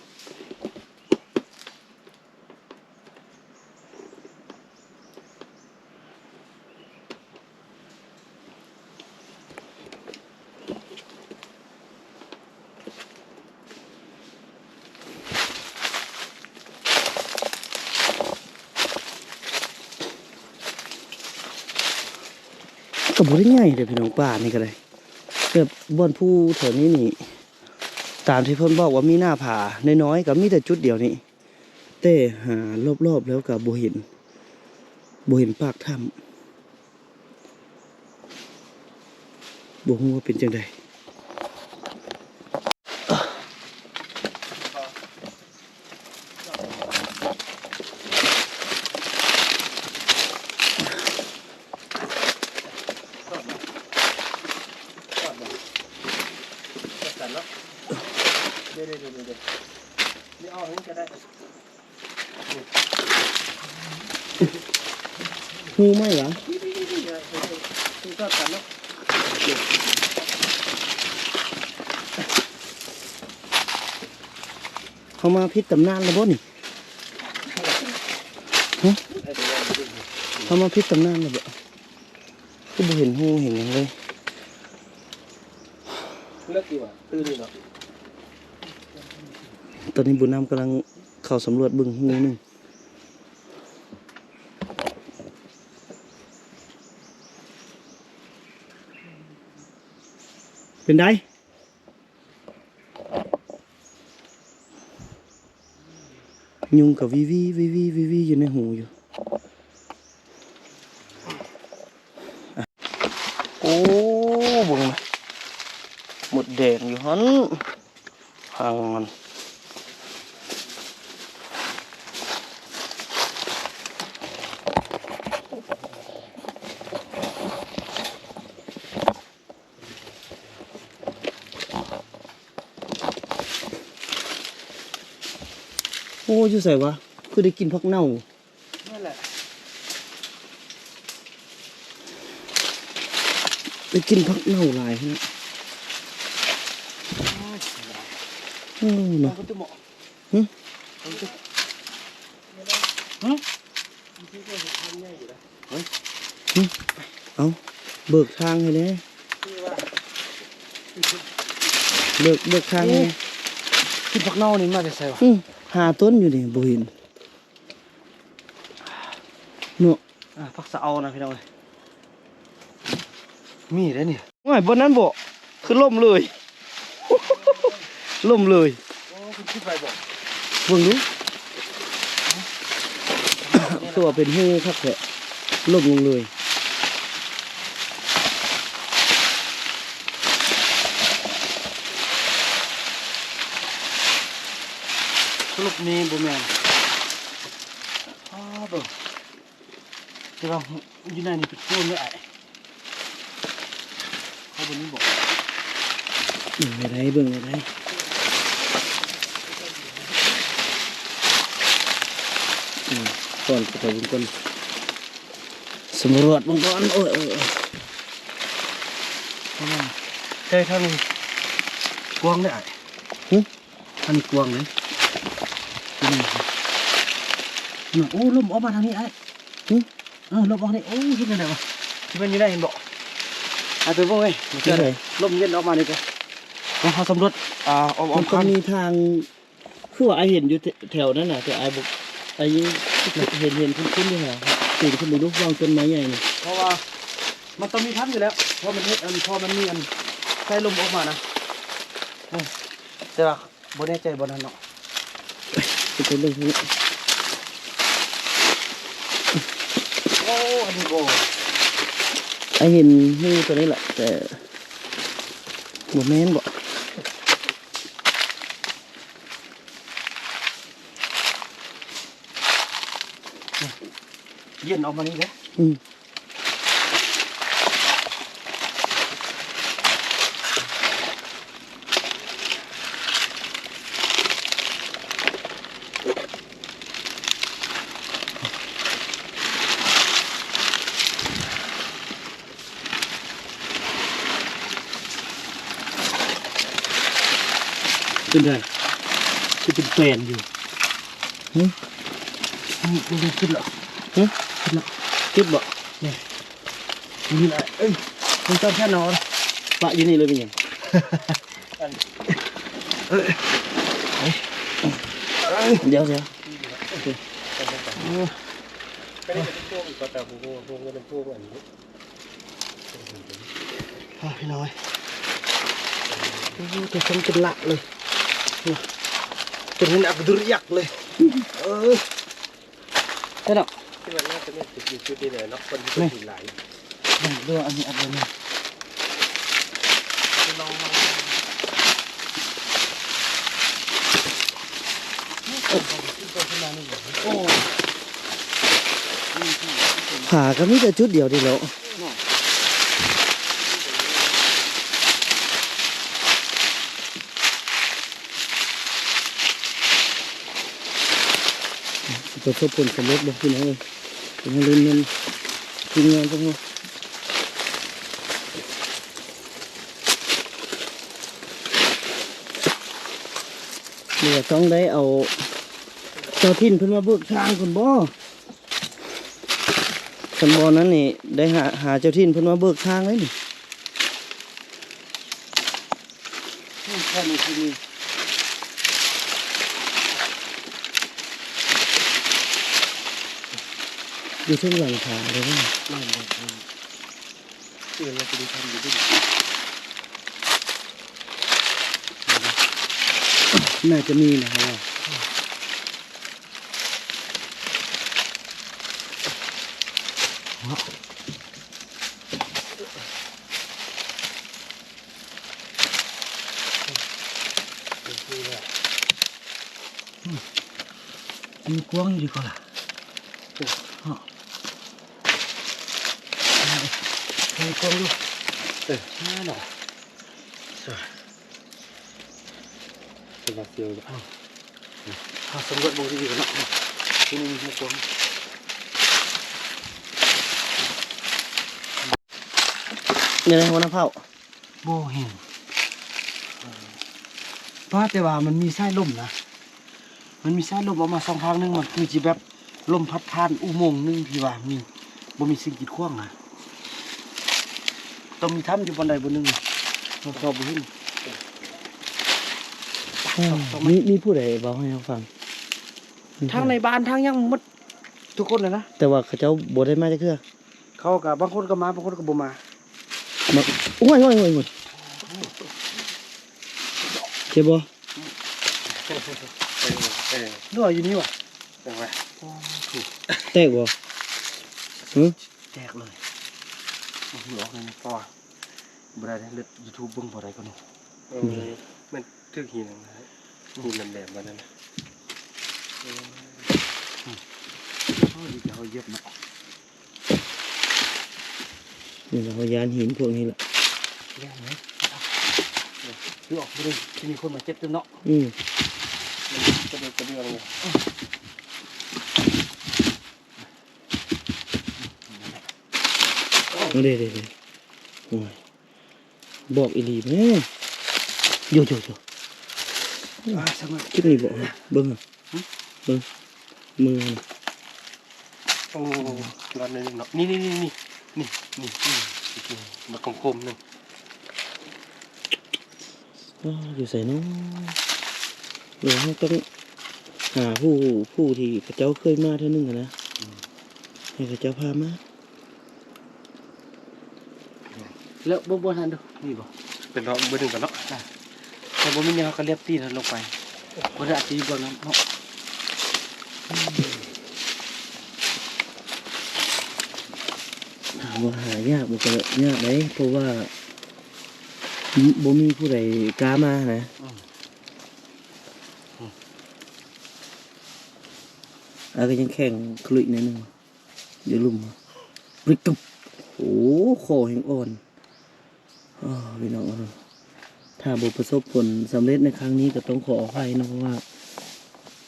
ກໍບໍ່ໄດ້ໃຫຍ່ເດ້ພີ່ນ້ອງ ປ່ານີ້ກໍໄດ້ ແບບບ່ອນພູແຖວນີ້ນີ້ ຕາມທີ່ເພິ່ນບອກວ່າມີໜ້າຜານ້ອຍໆ ກໍມີແຕ່ຈຸດດຽວນີ້ ແຕ່ຫາລອບໆແລ້ວກໍບໍ່ເຫັນ ບໍ່ເຫັນປາກຖ້ຳ ບໍ່ຮູ້ວ່າເປັນຈັ່ງໃດ. ຮູ້ໄໝວະ? ເຮົາມາຜິດຕຳນານແລ້ວບໍ່ນີ້? ຮະ? ເຮົາມາຜິດຕຳນານແລ້ວບໍ່? ຄືບໍ່ເຫັນຮູເຫັນຫຍັງເລີຍ. ເລິກຢູ່ຫວາ? ຕື່ນຢູ່ເນາະ. ຕອນນີ້ບຸນນຳກຳລັງເຂົ້າສຳຫຼວດເບິ່ງຮູໜຶ່ງ. ເປັນໃດ? ຍຸງກໍວີວີ ວີວີ ວີວີ ຢູ່ໃນຮູຢູ່. ໂອ້ ເບິ່ງນະ ມົດແດງຢູ່ຫັ້ນ ຫາງມັນ. ໂອ້ ຢູ່ໃສວະ? ຄືໄດ້ກິ່ນຜັກເນົ່າ. ນັ້ນແຫຼະ ໄດ້ກິ່ນຜັກເນົ່າຫຼາຍແຮງ. ໂອ້ຍ ເອີ ເນາະ. ຫຶ? ຫຶ? ຫຶ? ເອົ້າ ເບີກທາງໃຫ້ແດ່ ເບີກ ເບີກທາງໃຫ້ແດ່. ເອະ ກິ່ນຜັກເນົ່ານີ້ມາແຕ່ໃສວະ? ຫາຕົ້ນຢູ່ນີ້ບໍ່ເຫັນເນາະ. ອ່າ ຜັກສະເອົານະພີ່ນ້ອງເອີຍ ມີເດ້ນີ້. ໂອ້ຍ ບ່ອນນັ້ນບໍ່ ຄືລົ້ມເລີຍ ລົ້ມເລີຍ. ໂອ້ ເພິ່ນຂຶ້ນໄປບໍ່? ເບິ່ງດູ ຄືວ່າເປັນຮູຄັກແທ້ ລົ້ມລົງເລີຍ. ສະຫຼຸບນີ້ບໍ່ແມ່ນ ອ້າ ເບິ່ງ ແຕ່ວ່າຢູ່ໃນນີ້ເປັນໂພນເດ້ອ້າຍ. ເອົາເບິ່ງນີ້ບໍ່? ເບິ່ງໃຫ້ໄດ້ ເບິ່ງໃຫ້ໄດ້. ອືມ ກ່ອນ ໄປເບິ່ງກ່ອນ ສຳຫຼວດເບິ່ງກ່ອນ. ໂອ້ຍ ໂອ້ຍ ໂອ້ຍ ປະມານ ແຕ່ທາງນີ້ກວ້າງເດ້ອ້າຍ. ຫຶ? ອັນນີ້ກວ້າງເດ້. ອືມ ໂອ້ ລົມອອກມາທາງນີ້ອ້າຍ. ຫຶ? ເອີ ລົມອອກນີ້. ໂອ້ ເຮັດຈັ່ງໃດວະ? ທີ່ມັນຢູ່ໃນ ເຫັນບໍ່? ອາ ໄປເບິ່ງເວີຍ ລົມເຢັນອອກມານີ້ກະ ເຮົາສຳຫຼວດ ອ່າ ອ້ອມໆ ມັນຕ້ອງມີທາງ ຄືວ່າອ້າຍເຫັນຢູ່ແຖວນັ້ນນະ ແຕ່ອ້າຍບໍ່ ອ້າຍເຫັນ ເຫັນຄຸ້ນໆຢູ່ຫັ້ນນະ. ປີນຂຶ້ນເບິ່ງດູ ລອງຕົ້ນໄມ້ໃຫຍ່ນີ້ ເພາະວ່າມັນຕ້ອງມີທາງຢູ່ແລ້ວ ເພາະມັນເຮັດອັນ ເພາະມັນມີອັນ ສາຍລົມອອກມານະ. ເອີ ແຕ່ວ່າ ບໍ່ແນ່ໃຈບ່ອນນັ້ນເນາະ. ໄປ ໄປເບິ່ງທາງນີ້. ໂອ້ ອັນນີ້ບໍ່ ອ້າຍເຫັນຮູໂຕນີ້ແຫຼະ ແຕ່ບໍ່ແມ່ນບໍ? ຢ້ຽນອອກມານີ້ເດ້. ອືມ. ເປັນໃດ? ຄືເປັນແປນຢູ່. ຫຶ? ນີ້ ນີ້ ນີ້ ຂຶ້ນແລ້ວ. ຫຶ? ຂຶ້ນແລ້ວ. ຂຶ້ນບໍ່? ນີ້. ນີ້ລະ ເອີຍ ມັນຕ້ອງແຄ່ນອນ ປະຢູ່ນີ້ເລີຍເປັນຫຍັງ? ເອີຍ ດຽວ ດຽວ. ໂອ້ ອ່າ ພີ່ນ້ອງເອີຍ ໂອ້ ຕົວຊັ້ນເປັນລະເລີຍ ຕົວນີ້ອັກດຸຣຍັກເລີຍ. ເອີ ໃຊ່ດອກ ທີ່ວ່າໜ້າຈະແມ່ນຈຸດນີ້ຈຸດນີ້ແຫຼະເນາະ ຄົນທີ່ເປັນຫີນຫຼາຍ. ເບິ່ງດູ ອັນນີ້ອັກເບິ່ງ. ໂອ້ ຜາກໍມີແຕ່ຈຸດດຽວນີ້ແຫຼະ. ຊິປະສົບຜົນສຳເລັດບໍ່ພີ່ນ້ອງເອີຍ? ເປັນເລື່ອງນັ້ນ ທີມງານພວກເຮົາ ເຫຼືອຕ້ອງໄດ້ເອົາເຈົ້າຖິ່ນເພິ່ນມາເບີກທາງພຸ້ນບໍ່? ຄັນບໍ່ນັ້ນນີ້ໄດ້ຫາ ຫາເຈົ້າຖິ່ນເພິ່ນມາເບີກທາງເລີຍນີ້. ແຄ່ນີ້ຄືມີ ຢູ່ເທິງຫຼັງຄາເດ້. ແມ່ນ ແມ່ນ ແມ່ນ ເອີ ແລ້ວກໍໄດ້ທຳຢູ່ເດ້. ໜ້າຈະມີນະ ເຮົາວ່າ. ອືມ ມັນກວ້າງຢູ່ດີກວ່າລະ ເນາະ ມັນກວ້າງຢູ່. ເອີ ນັ້ນລະ ເປັນວ່າສຽວຢູ່. ເອົາ ເຮົາສຳຫຼວດເບິ່ງດີໆກ່ອນເນາະ ທີ່ນີ້ມີຫົວກວ້າງ. ແນວໃດຫົວໜ້າເຜົ່າ? ບໍ່ເຫັນ ເອີ ວ່າແຕ່ວ່າມັນມີສາຍລົມນະ ມັນມີສາຍລົມອອກມາຊ່ອງທາງໜຶ່ງ ມັນຄືຊິແບບລົມພັດຜ່ານອຸໂມງໜຶ່ງທີ່ວ່າມີ ບໍ່ມີສິ່ງກີດຂວາງນະ ຕ້ອງມີຖ້ຳຢູ່ບ່ອນໃດບ່ອນໜຶ່ງ ເຮົາຊອກບໍ່ເຫັນ. ເອີ ມີ ມີຜູ້ໃດເວົ້າໃຫ້ເຮົາຟັງ? ທັງໃນບ້ານທັງຫຍັງໝົດທຸກຄົນເລີຍນະ ແຕ່ວ່າເຂົາເຈົ້າບໍ່ໄດ້ມາຈັກເທື່ອ. ເຂົາກໍບາງຄົນກໍມາ ບາງຄົນກໍບໍ່ມາ. ໂອ້ຍ ໂອ້ຍ ໂອ້ຍ ໂອ້ຍ ເຈັບບໍ່? ເອີ ເອີ ເອີ ຢູ່ນີ້ຫວາ? ເອີ ແຕກບໍ່? ຫຶ? ແຕກເລີຍ ເອົາອອກເລີຍ ເພາະວ່າບໍ່ໄດ້ເລີຍ ຢູທູບເບິ່ງບໍ່ໄດ້ກໍນີ້. ເອີ ມັນຖືກຫີນ ຫີນແຫຼມໆ ບາດນັ້ນນະ. ເອີ ໂອ້ ດີແຕ່ເຮົາຢຽບເນາະ. ນີ້ລະ ເຮົາຢ້ານຫີນພວກນີ້ລະ ຢ້ານເນາະ. ເອີ ຄືອອກບໍ່ໄດ້ ຊິມີຄົນມາເຈັບເຕັມເນາະ. ອືມ ກະເດືອກກະເດືອງເລີຍ. ເດ້ໆໆ ໂອ້ຍ ບອກອີ່ຫຼີແມ້. ໂຢໆໆ ອ່າ ສະເໝີ ຈຸດນີ້ບໍ່? ເບິ່ງ ຫຶ? ເບິ່ງ ມືນະ. ໂອ້ ລອດໜ້ອຍໜຶ່ງເນາະ ນີ້ໆໆ ນີ້ ນີ້ ນີ້ ນີ້ ນີ້ ບັກຄົມໆ ໜຶ່ງ. ອໍ ຢູ່ໃສເນາະ? ເອີ ເຮົາຕ້ອງຫາຜູ້ ຜູ້ທີ່ເຂົາເຈົ້າເຄີຍມາເທື່ອໜຶ່ງຫັ້ນນະ. ອືມ ໃຫ້ເຂົາເຈົ້າພາມາ. ແລ້ວເບິ່ງບ່ອນຫັ້ນດູ ມີບໍ່? ໄປເລາະເບິ່ງກ່ອນເນາະ. ອ່າ ຖ້າບໍ່ມີຫຍັງ ເຮົາກໍລຽບຕີນເຮົາລົງໄປ ບໍ່ໄດ້ອາດຈະຢູ່ບ່ອນນັ້ນເນາະ. ອືມ ອ່າ ວ່າຫາຍາກ ມັນກໍຍາກເດ້ ເພາະວ່າ ບໍ່ມີຜູ້ໃດກ້າມານະ. ອືມ ອືມ ອາ ກໍຍັງແຂງຂະລຸຍໜ້ອຍໜຶ່ງ ຢູ່ລຸ່ມ ປຶກ ໂອ້ ຄໍແຮງອ່ອນ. ອໍ ພີ່ນ້ອງເອີຍ ຖ້າບໍ່ປະສົບຜົນສຳເລັດໃນຄັ້ງນີ້ ກໍຕ້ອງຂໍອະໄພເນາະ ເພາະວ່າ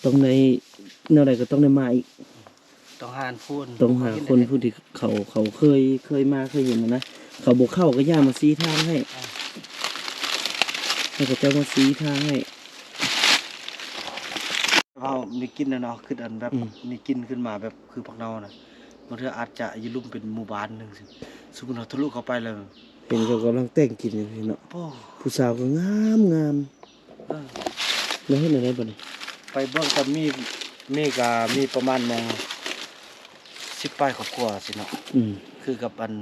ຕ້ອງໄດ້ ແນວໃດກໍຕ້ອງໄດ້ມາອີກ. ຕ້ອງຫາຜູ້ ຕ້ອງຫາຄົນຜູ້ທີ່ເຂົາ ເຂົາເຄີຍ ເຄີຍມາເຄີຍເຫັນນະ ເຂົາບໍ່ເຂົ້າກໍຢ່າມາຊີ້ທາງໃຫ້ ອ່າ ໃຫ້ເຂົາເຈົ້າມາຊີ້ທາງໃຫ້. ເຮົາມີກິ່ນນະເນາະ ຄືອັນແບບ ອືມ ມີກິ່ນຂຶ້ນມາແບບຄືພວກເຮົານະ ບາງເທື່ອອາດຈະຢູ່ລຸ່ມເປັນໝູ່ບ້ານໜຶ່ງ ສົມມຸດເຮົາທະລຸເຂົ້າໄປແລ້ວ ເຫັນເຂົາກຳລັງແຕ່ງກິນຢູ່ເນາະ ໂອ້ ຜູ້ສາວກໍງາມໆ. ເອີ ແລ້ວເຮັດແນວໃດບັດນີ້? ໄປເບິ່ງກໍມີ ມີກໍມີປະມານໝ່ອງສິບປາຍຄອບຄົວຊີ້ເນາະ ອືມ ຄືກັບອັນ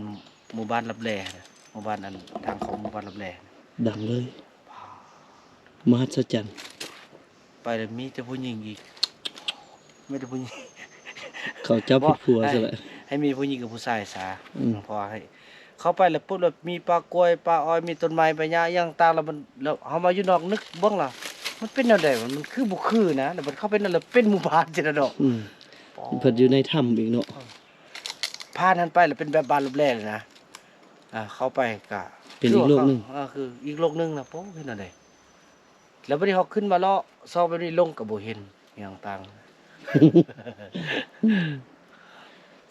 ໝູ່ບ້ານລັບແລນະ ໝູ່ບ້ານອັນທາງເຂົ້າໝູ່ບ້ານລັບແລນະ ດັງເລີຍ ມະຫັດສະຈັນ. ໄປແລ້ວມີແຕ່ຜູ້ຍິງອີກ ມີແຕ່ຜູ້ຍິງ ເຂົາເຈົ້າຜິດຜົວຊະແຫຼະ ໃຫ້ມີຜູ້ຍິງກັບຜູ້ຊາຍຊະ ອືມ ເພາະວ່າໃຫ້ເຂົ້າໄປແລ້ວປຸບ ແລ້ວມີປ່າກ້ວຍ ປ່າອ້ອຍ ມີຕົ້ນໄມ້ໃບຫຍ້າອີ່ຫຍັງຕ່າງ ແລ້ວມັນ ແລ້ວເຮົາມາຢູ່ນອກນຶກເບິ່ງລະ ມັນເປັນແນວໃດວະ ມັນຄືບໍ່ຄືນະ ແລ້ວບັດເຂົ້າໄປນັ້ນແລ້ວເປັນໝູ່ບ້ານຊີ້ນະເນາະ ອືມ ເພິ່ນຢູ່ໃນຖ້ຳອີກເນາະ ເອີ ຜ່ານຫັ້ນໄປແລ້ວເປັນແບບບ້ານລັບແລເລີຍນະ. ອ່າ ເຂົ້າໄປກະເປັນອີກໂລກໜຶ່ງ ຄືວ່າເຂົາ ເອີ ຄືອີກໂລກໜຶ່ງນະ ໂອ້ ເຫັນອັນໃດ ແລ້ວບັດນີ້ເຮົາຂຶ້ນມາເລາະຊອກແບບນີ້ ລົງກໍບໍ່ເຫັນຫຍັງຕ່າງ.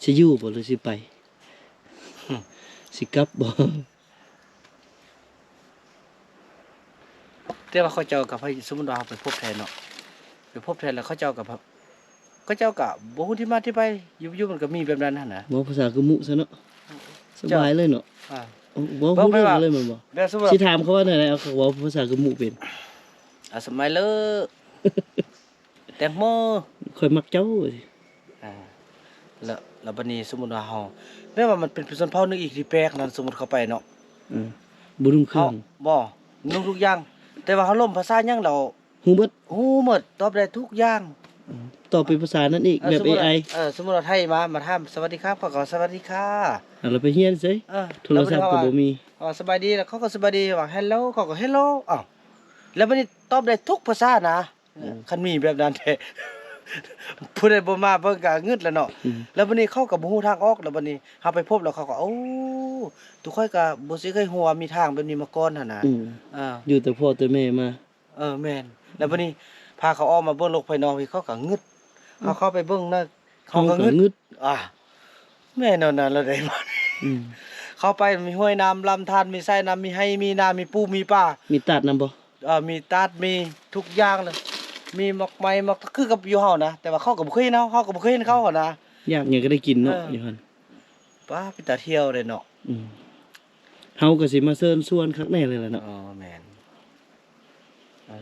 ຊິຢູ່ບໍ່ ຫຼືຊິໄປ ຊິກັບບໍ່? ແຕ່ວ່າເຂົາເຈົ້າກໍ ສົມມຸດວ່າເຮົາໄປພົບແທນເນາະ ໄປພົບແທນແລ້ວເຂົາເຈົ້າກໍ ເຂົາເຈົ້າກໍບໍ່ຮູ້ທີ່ມາທີ່ໄປ ຢູ່ໆມັນກໍມີແບບນັ້ນຫັ້ນນະ ເວົ້າພາສາກຶມຸຊະເນາະ ສະບາຍເລີຍເນາະ ອ່າ ເວົ້າຮູ້ເລື່ອງເລີຍແມ່ນບໍ່? ແບບສົມມຸດວ່າ ຊິຖາມເຂົາວ່າແນວໃດ ເອົາ ເຂົາເວົ້າພາສາກຶມຸເປັນ ອ່າ ສະບາຍເລີຍ ແຕງໂມ ຂ້ອຍມັກເຈົ້າ ອ່າ ແລ້ວ ແລ້ວບັດນີ້ສົມມຸດວ່າເຮົາ ແບບວ່າມັນເປັນຊົນເຜົ່າໜຶ່ງອີກທີ່ແປກນັ້ນ ສົມມຸດເຂົ້າໄປເນາະ ເອີ ບໍ່ນຸ່ງເຄື່ອງ ເຮົາ ບໍ່ ນຸ່ງທຸກຢ່າງ ແຕ່ວ່າເຮົາລົມພາສາຫຍັງແລ້ວ ຮູ້ເບິດ ຮູ້ໝົດ ຕອບໄດ້ທຸກຢ່າງ ອືມ ຕອບເປັນພາສານັ້ນອີກ ເອີ ແບບ ເອໄອ ສົມມຸດວ່າ ເອີ ສົມມຸດວ່າໄທມາ ມາຖາມ ສະຫວັດດີຄັບ ເຂົາກໍ ສະຫວັດດີຄ່ະ ເອົາ ແລ້ວໄປຮຽນໃສ ເອີ ໂທລະສັບກໍບໍ່ມີ ເອີ ສະບາຍດີ ແລ້ວເຂົາກໍສະບາຍດີ ວ່າ ເຮລໂລ ເຂົາກໍ ເຮລໂລ ເອົ້າ ແລ້ວບັດນີ້ຕອບໄດ້ທຸກພາສານະ ອືມ ຄັນມີແບບນັ້ນແທ້ ຜູ້ໃດບໍ່ມາເບິ່ງກໍງຶດແລ້ວເນາະ ອືມ ແລ້ວບັດນີ້ເຂົາກໍບໍ່ຮູ້ທາງອອກ ແລ້ວບັດນີ້ເຮົາໄປພົບແລ້ວເຂົາກໍ ໂອ້ ຕົວຂ້ອຍກໍບໍ່ຊິເຄີຍຮູ້ວ່າມີທາງແບບນີ້ມາກ່ອນຫັ້ນນະ ອືມ ອ່າ ຢູ່ແຕ່ພໍ່ແຕ່ແມ່ມາ ເອີ ແມ່ນ ແລ້ວບັດນີ້ພາເຂົາອອກມາເບິ່ງໂລກພາຍນອກ ເຂົາກໍງຶດ ເຮົາເຂົ້າໄປເບິ່ງນະ ເຮົາກໍງຶດ ອ່າ ແມ່ນແນວນັ້ນລະໄດ໋ ອືມ ເຂົ້າໄປມີຫ້ວຍນ້ຳລຳທານ ມີສາຍນ້ຳ ມີໄຮ່ມີນາ ມີປູມີປາ ມີຕາດນຳບໍ່? ເອີ ມີຕາດ ມີທຸກຢ່າງເລີຍ ມີໝາກໄມ້ ໝາກ ຄືກັບຢູ່ເຮົານະ ແຕ່ວ່າເຂົາກໍບໍ່ເຄີຍເຫັນເຮົາ ເຮົາກໍບໍ່ເຄີຍເຫັນເຂົາຫັ້ນນະ ຢາກຫຍັງກໍໄດ້ກິນເນາະ ເອີ ຢູ່ຫັ້ນ ປ້າ ເປັນຕາທ່ຽວເດ້ເນາະ ອືມ ເຮົາກໍຊິມາເຊີນຊວນຄັກແນ່ເລີຍລະເນາະ ອໍ ແມ່ນ ເອີ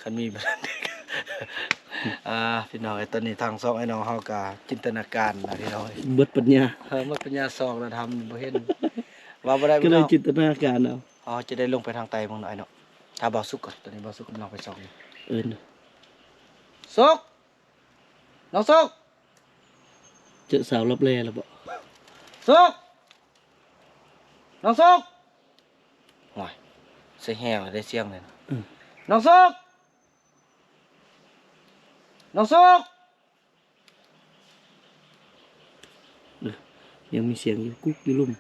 ຄັນມີ ອ່າ ພີ່ນ້ອງເອີຍ ຕອນນີ້ທາງຊ່ອງອ້າຍນ້ອງເຮົາກໍຈິນຕະນາການນະພີ່ນ້ອງເອີຍ ເບິດປັນຍາ ເອີ ເບິດປັນຍາ ສອງລະທຳບໍ່ເຫັນ ເວົ້າບໍ່ໄດ້ ກໍເລີຍຈິນຕະນາການເອົາ ເຮົາຈະໄດ້ລົງໄປທາງໃຕ້ເບິ່ງເນາະອ້າຍເນາະ ຖ້າບ່າວສຸກກ່ອນ ຕອນນີ້ບ່າວສຸກກຳລັງໄປສ່ອງຢູ່ ເອີ້ນ ສຸກ ນ້ອງສຸກ ເຈີສາວລັບແລແລ້ວບໍ? ສຸກ ນ້ອງສຸກ ໂອ້ຍ ໃສ່ແຮງແລ້ວໄດ້ສຽງນີ້ນະ ອືມ ນ້ອງສຸກ ນ້ອງສຸກ ເອີ ຍັງມີສຽງຢູ່ກຸກຢູ່ລຸ່ມ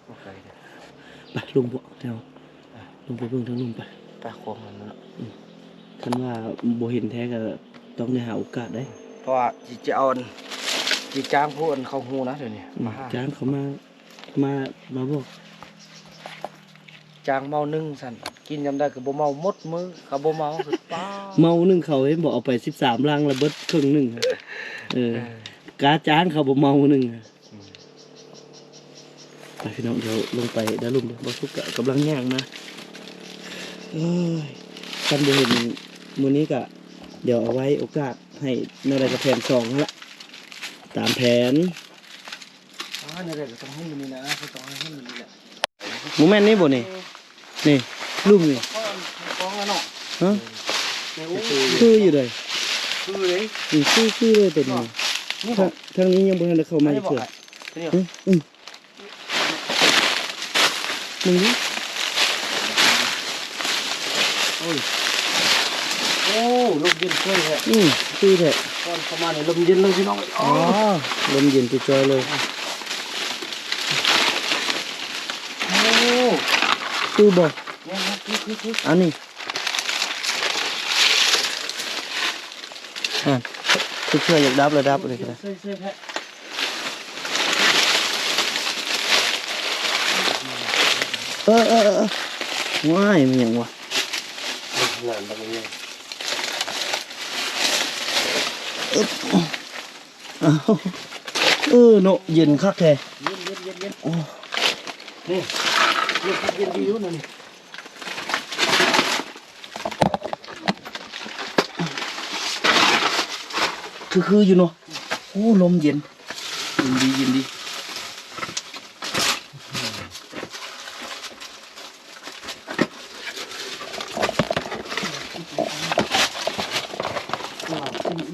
ບໍ່ໄກເດ້ ໄປລົງບໍ່ແຖວ ອ່ະ ລົງໄປເບິ່ງທາງລຸ່ມໄປ ໄປຂອງມັນເນາະ ອືມ ຄັນວ່າບໍ່ເຫັນແທ້ກໍຕ້ອງໄດ້ຫາໂອກາດເດ້ ເພາະວ່າຊິ ຊິເອົາອັນ ຊິຈ້າງຜູ້ອັນເຂົາຮູ້ນະ ດຽວນີ້ ອືມ ມາຫາ ຈ້າງເຂົາມາ ມາ ມາບອກ ຈ້າງເມົາໜຶ່ງຊັ້ນ ກິນຍາມໃດກໍບໍ່ເມົາ ໝົດມື້ກໍບໍ່ເມົາ ຄືປ້າ ເມົາໜຶ່ງເຂົາເຫັນບໍ່ ເອົາໄປສິບສາມລັງລະເບິດເຄິ່ງໜຶ່ງ ເອີ ເອີ ກາຈ້າງເຂົາບໍ່ເມົາໜຶ່ງ ອືມ ໄປພີ່ນ້ອງ ດຽວລົງໄປດ້ານລຸ່ມເດີ ບ່າວສຸກກະກຳລັງຍ່າງມາ ເອີຍ ຄັນບໍ່ເຫັນມື້ນີ້ກະ ດຽວເອົາໄວ້ໂອກາດ ໃຫ້ແນວໃດກໍແຜນສອງຫັ້ນລະ ຕາມແຜນ ອ່າ ແນວໃດກໍຕ້ອງເຫັນມື້ນີ້ນະ ກໍຕ້ອງໃຫ້ເຫັນມື້ນີ້ແຫຼະ ບໍ່ແມ່ນນີ້ບໍ່ນີ້? ນີ້ ລຸ່ມນີ້ ກ້ອງແລ້ວເນາະ ຮະ? ເອີ ຄືຢູ່ເດ້ ຄືເດ້ ອືມ ຄື ຄືເລີຍໂຕນີ້ ເນາະ ນີ້ບໍ່? ທາງ ທາງນີ້ຍັງບໍ່ທັນໄດ້ເຂົ້າມາຈັກເທື່ອ. ອືມ ເບິ່ງດູ. ໂອ້ຍ ໂອ້ ລົມເຢັນເຊີຍແທ້. ອືມ ຄືແທ້. ຕອນເຂົ້າມານີ້ລົມເຢັນເລີຍພີ່ນ້ອງ. ອໍ ອໍ ລົມເຢັນຈ່ອຍໆເລີຍ. ໂອ້ ຄືບໍ່? ແມ່ນໆ ຄືໆໆ ອັນນີ້. ອ່າ ຄືເທື່ອຢາກດັບລະດັບເລີຍກໍໄດ້. ເອີໆໆ ວ້າຍ ແມ່ນຫຍັງວະ? ເອີ ເນາະ ເຢັນຄັກແທ້. ເຢັນໆໆໆ ໂອ້ ນີ້ ເຢັນດີຢູ່ນັ້ນນີ້. ຄືໆຢູ່ເນາະ. ໂອ້ ລົມເຢັນ ເຢັນດີ ເຢັນດີ.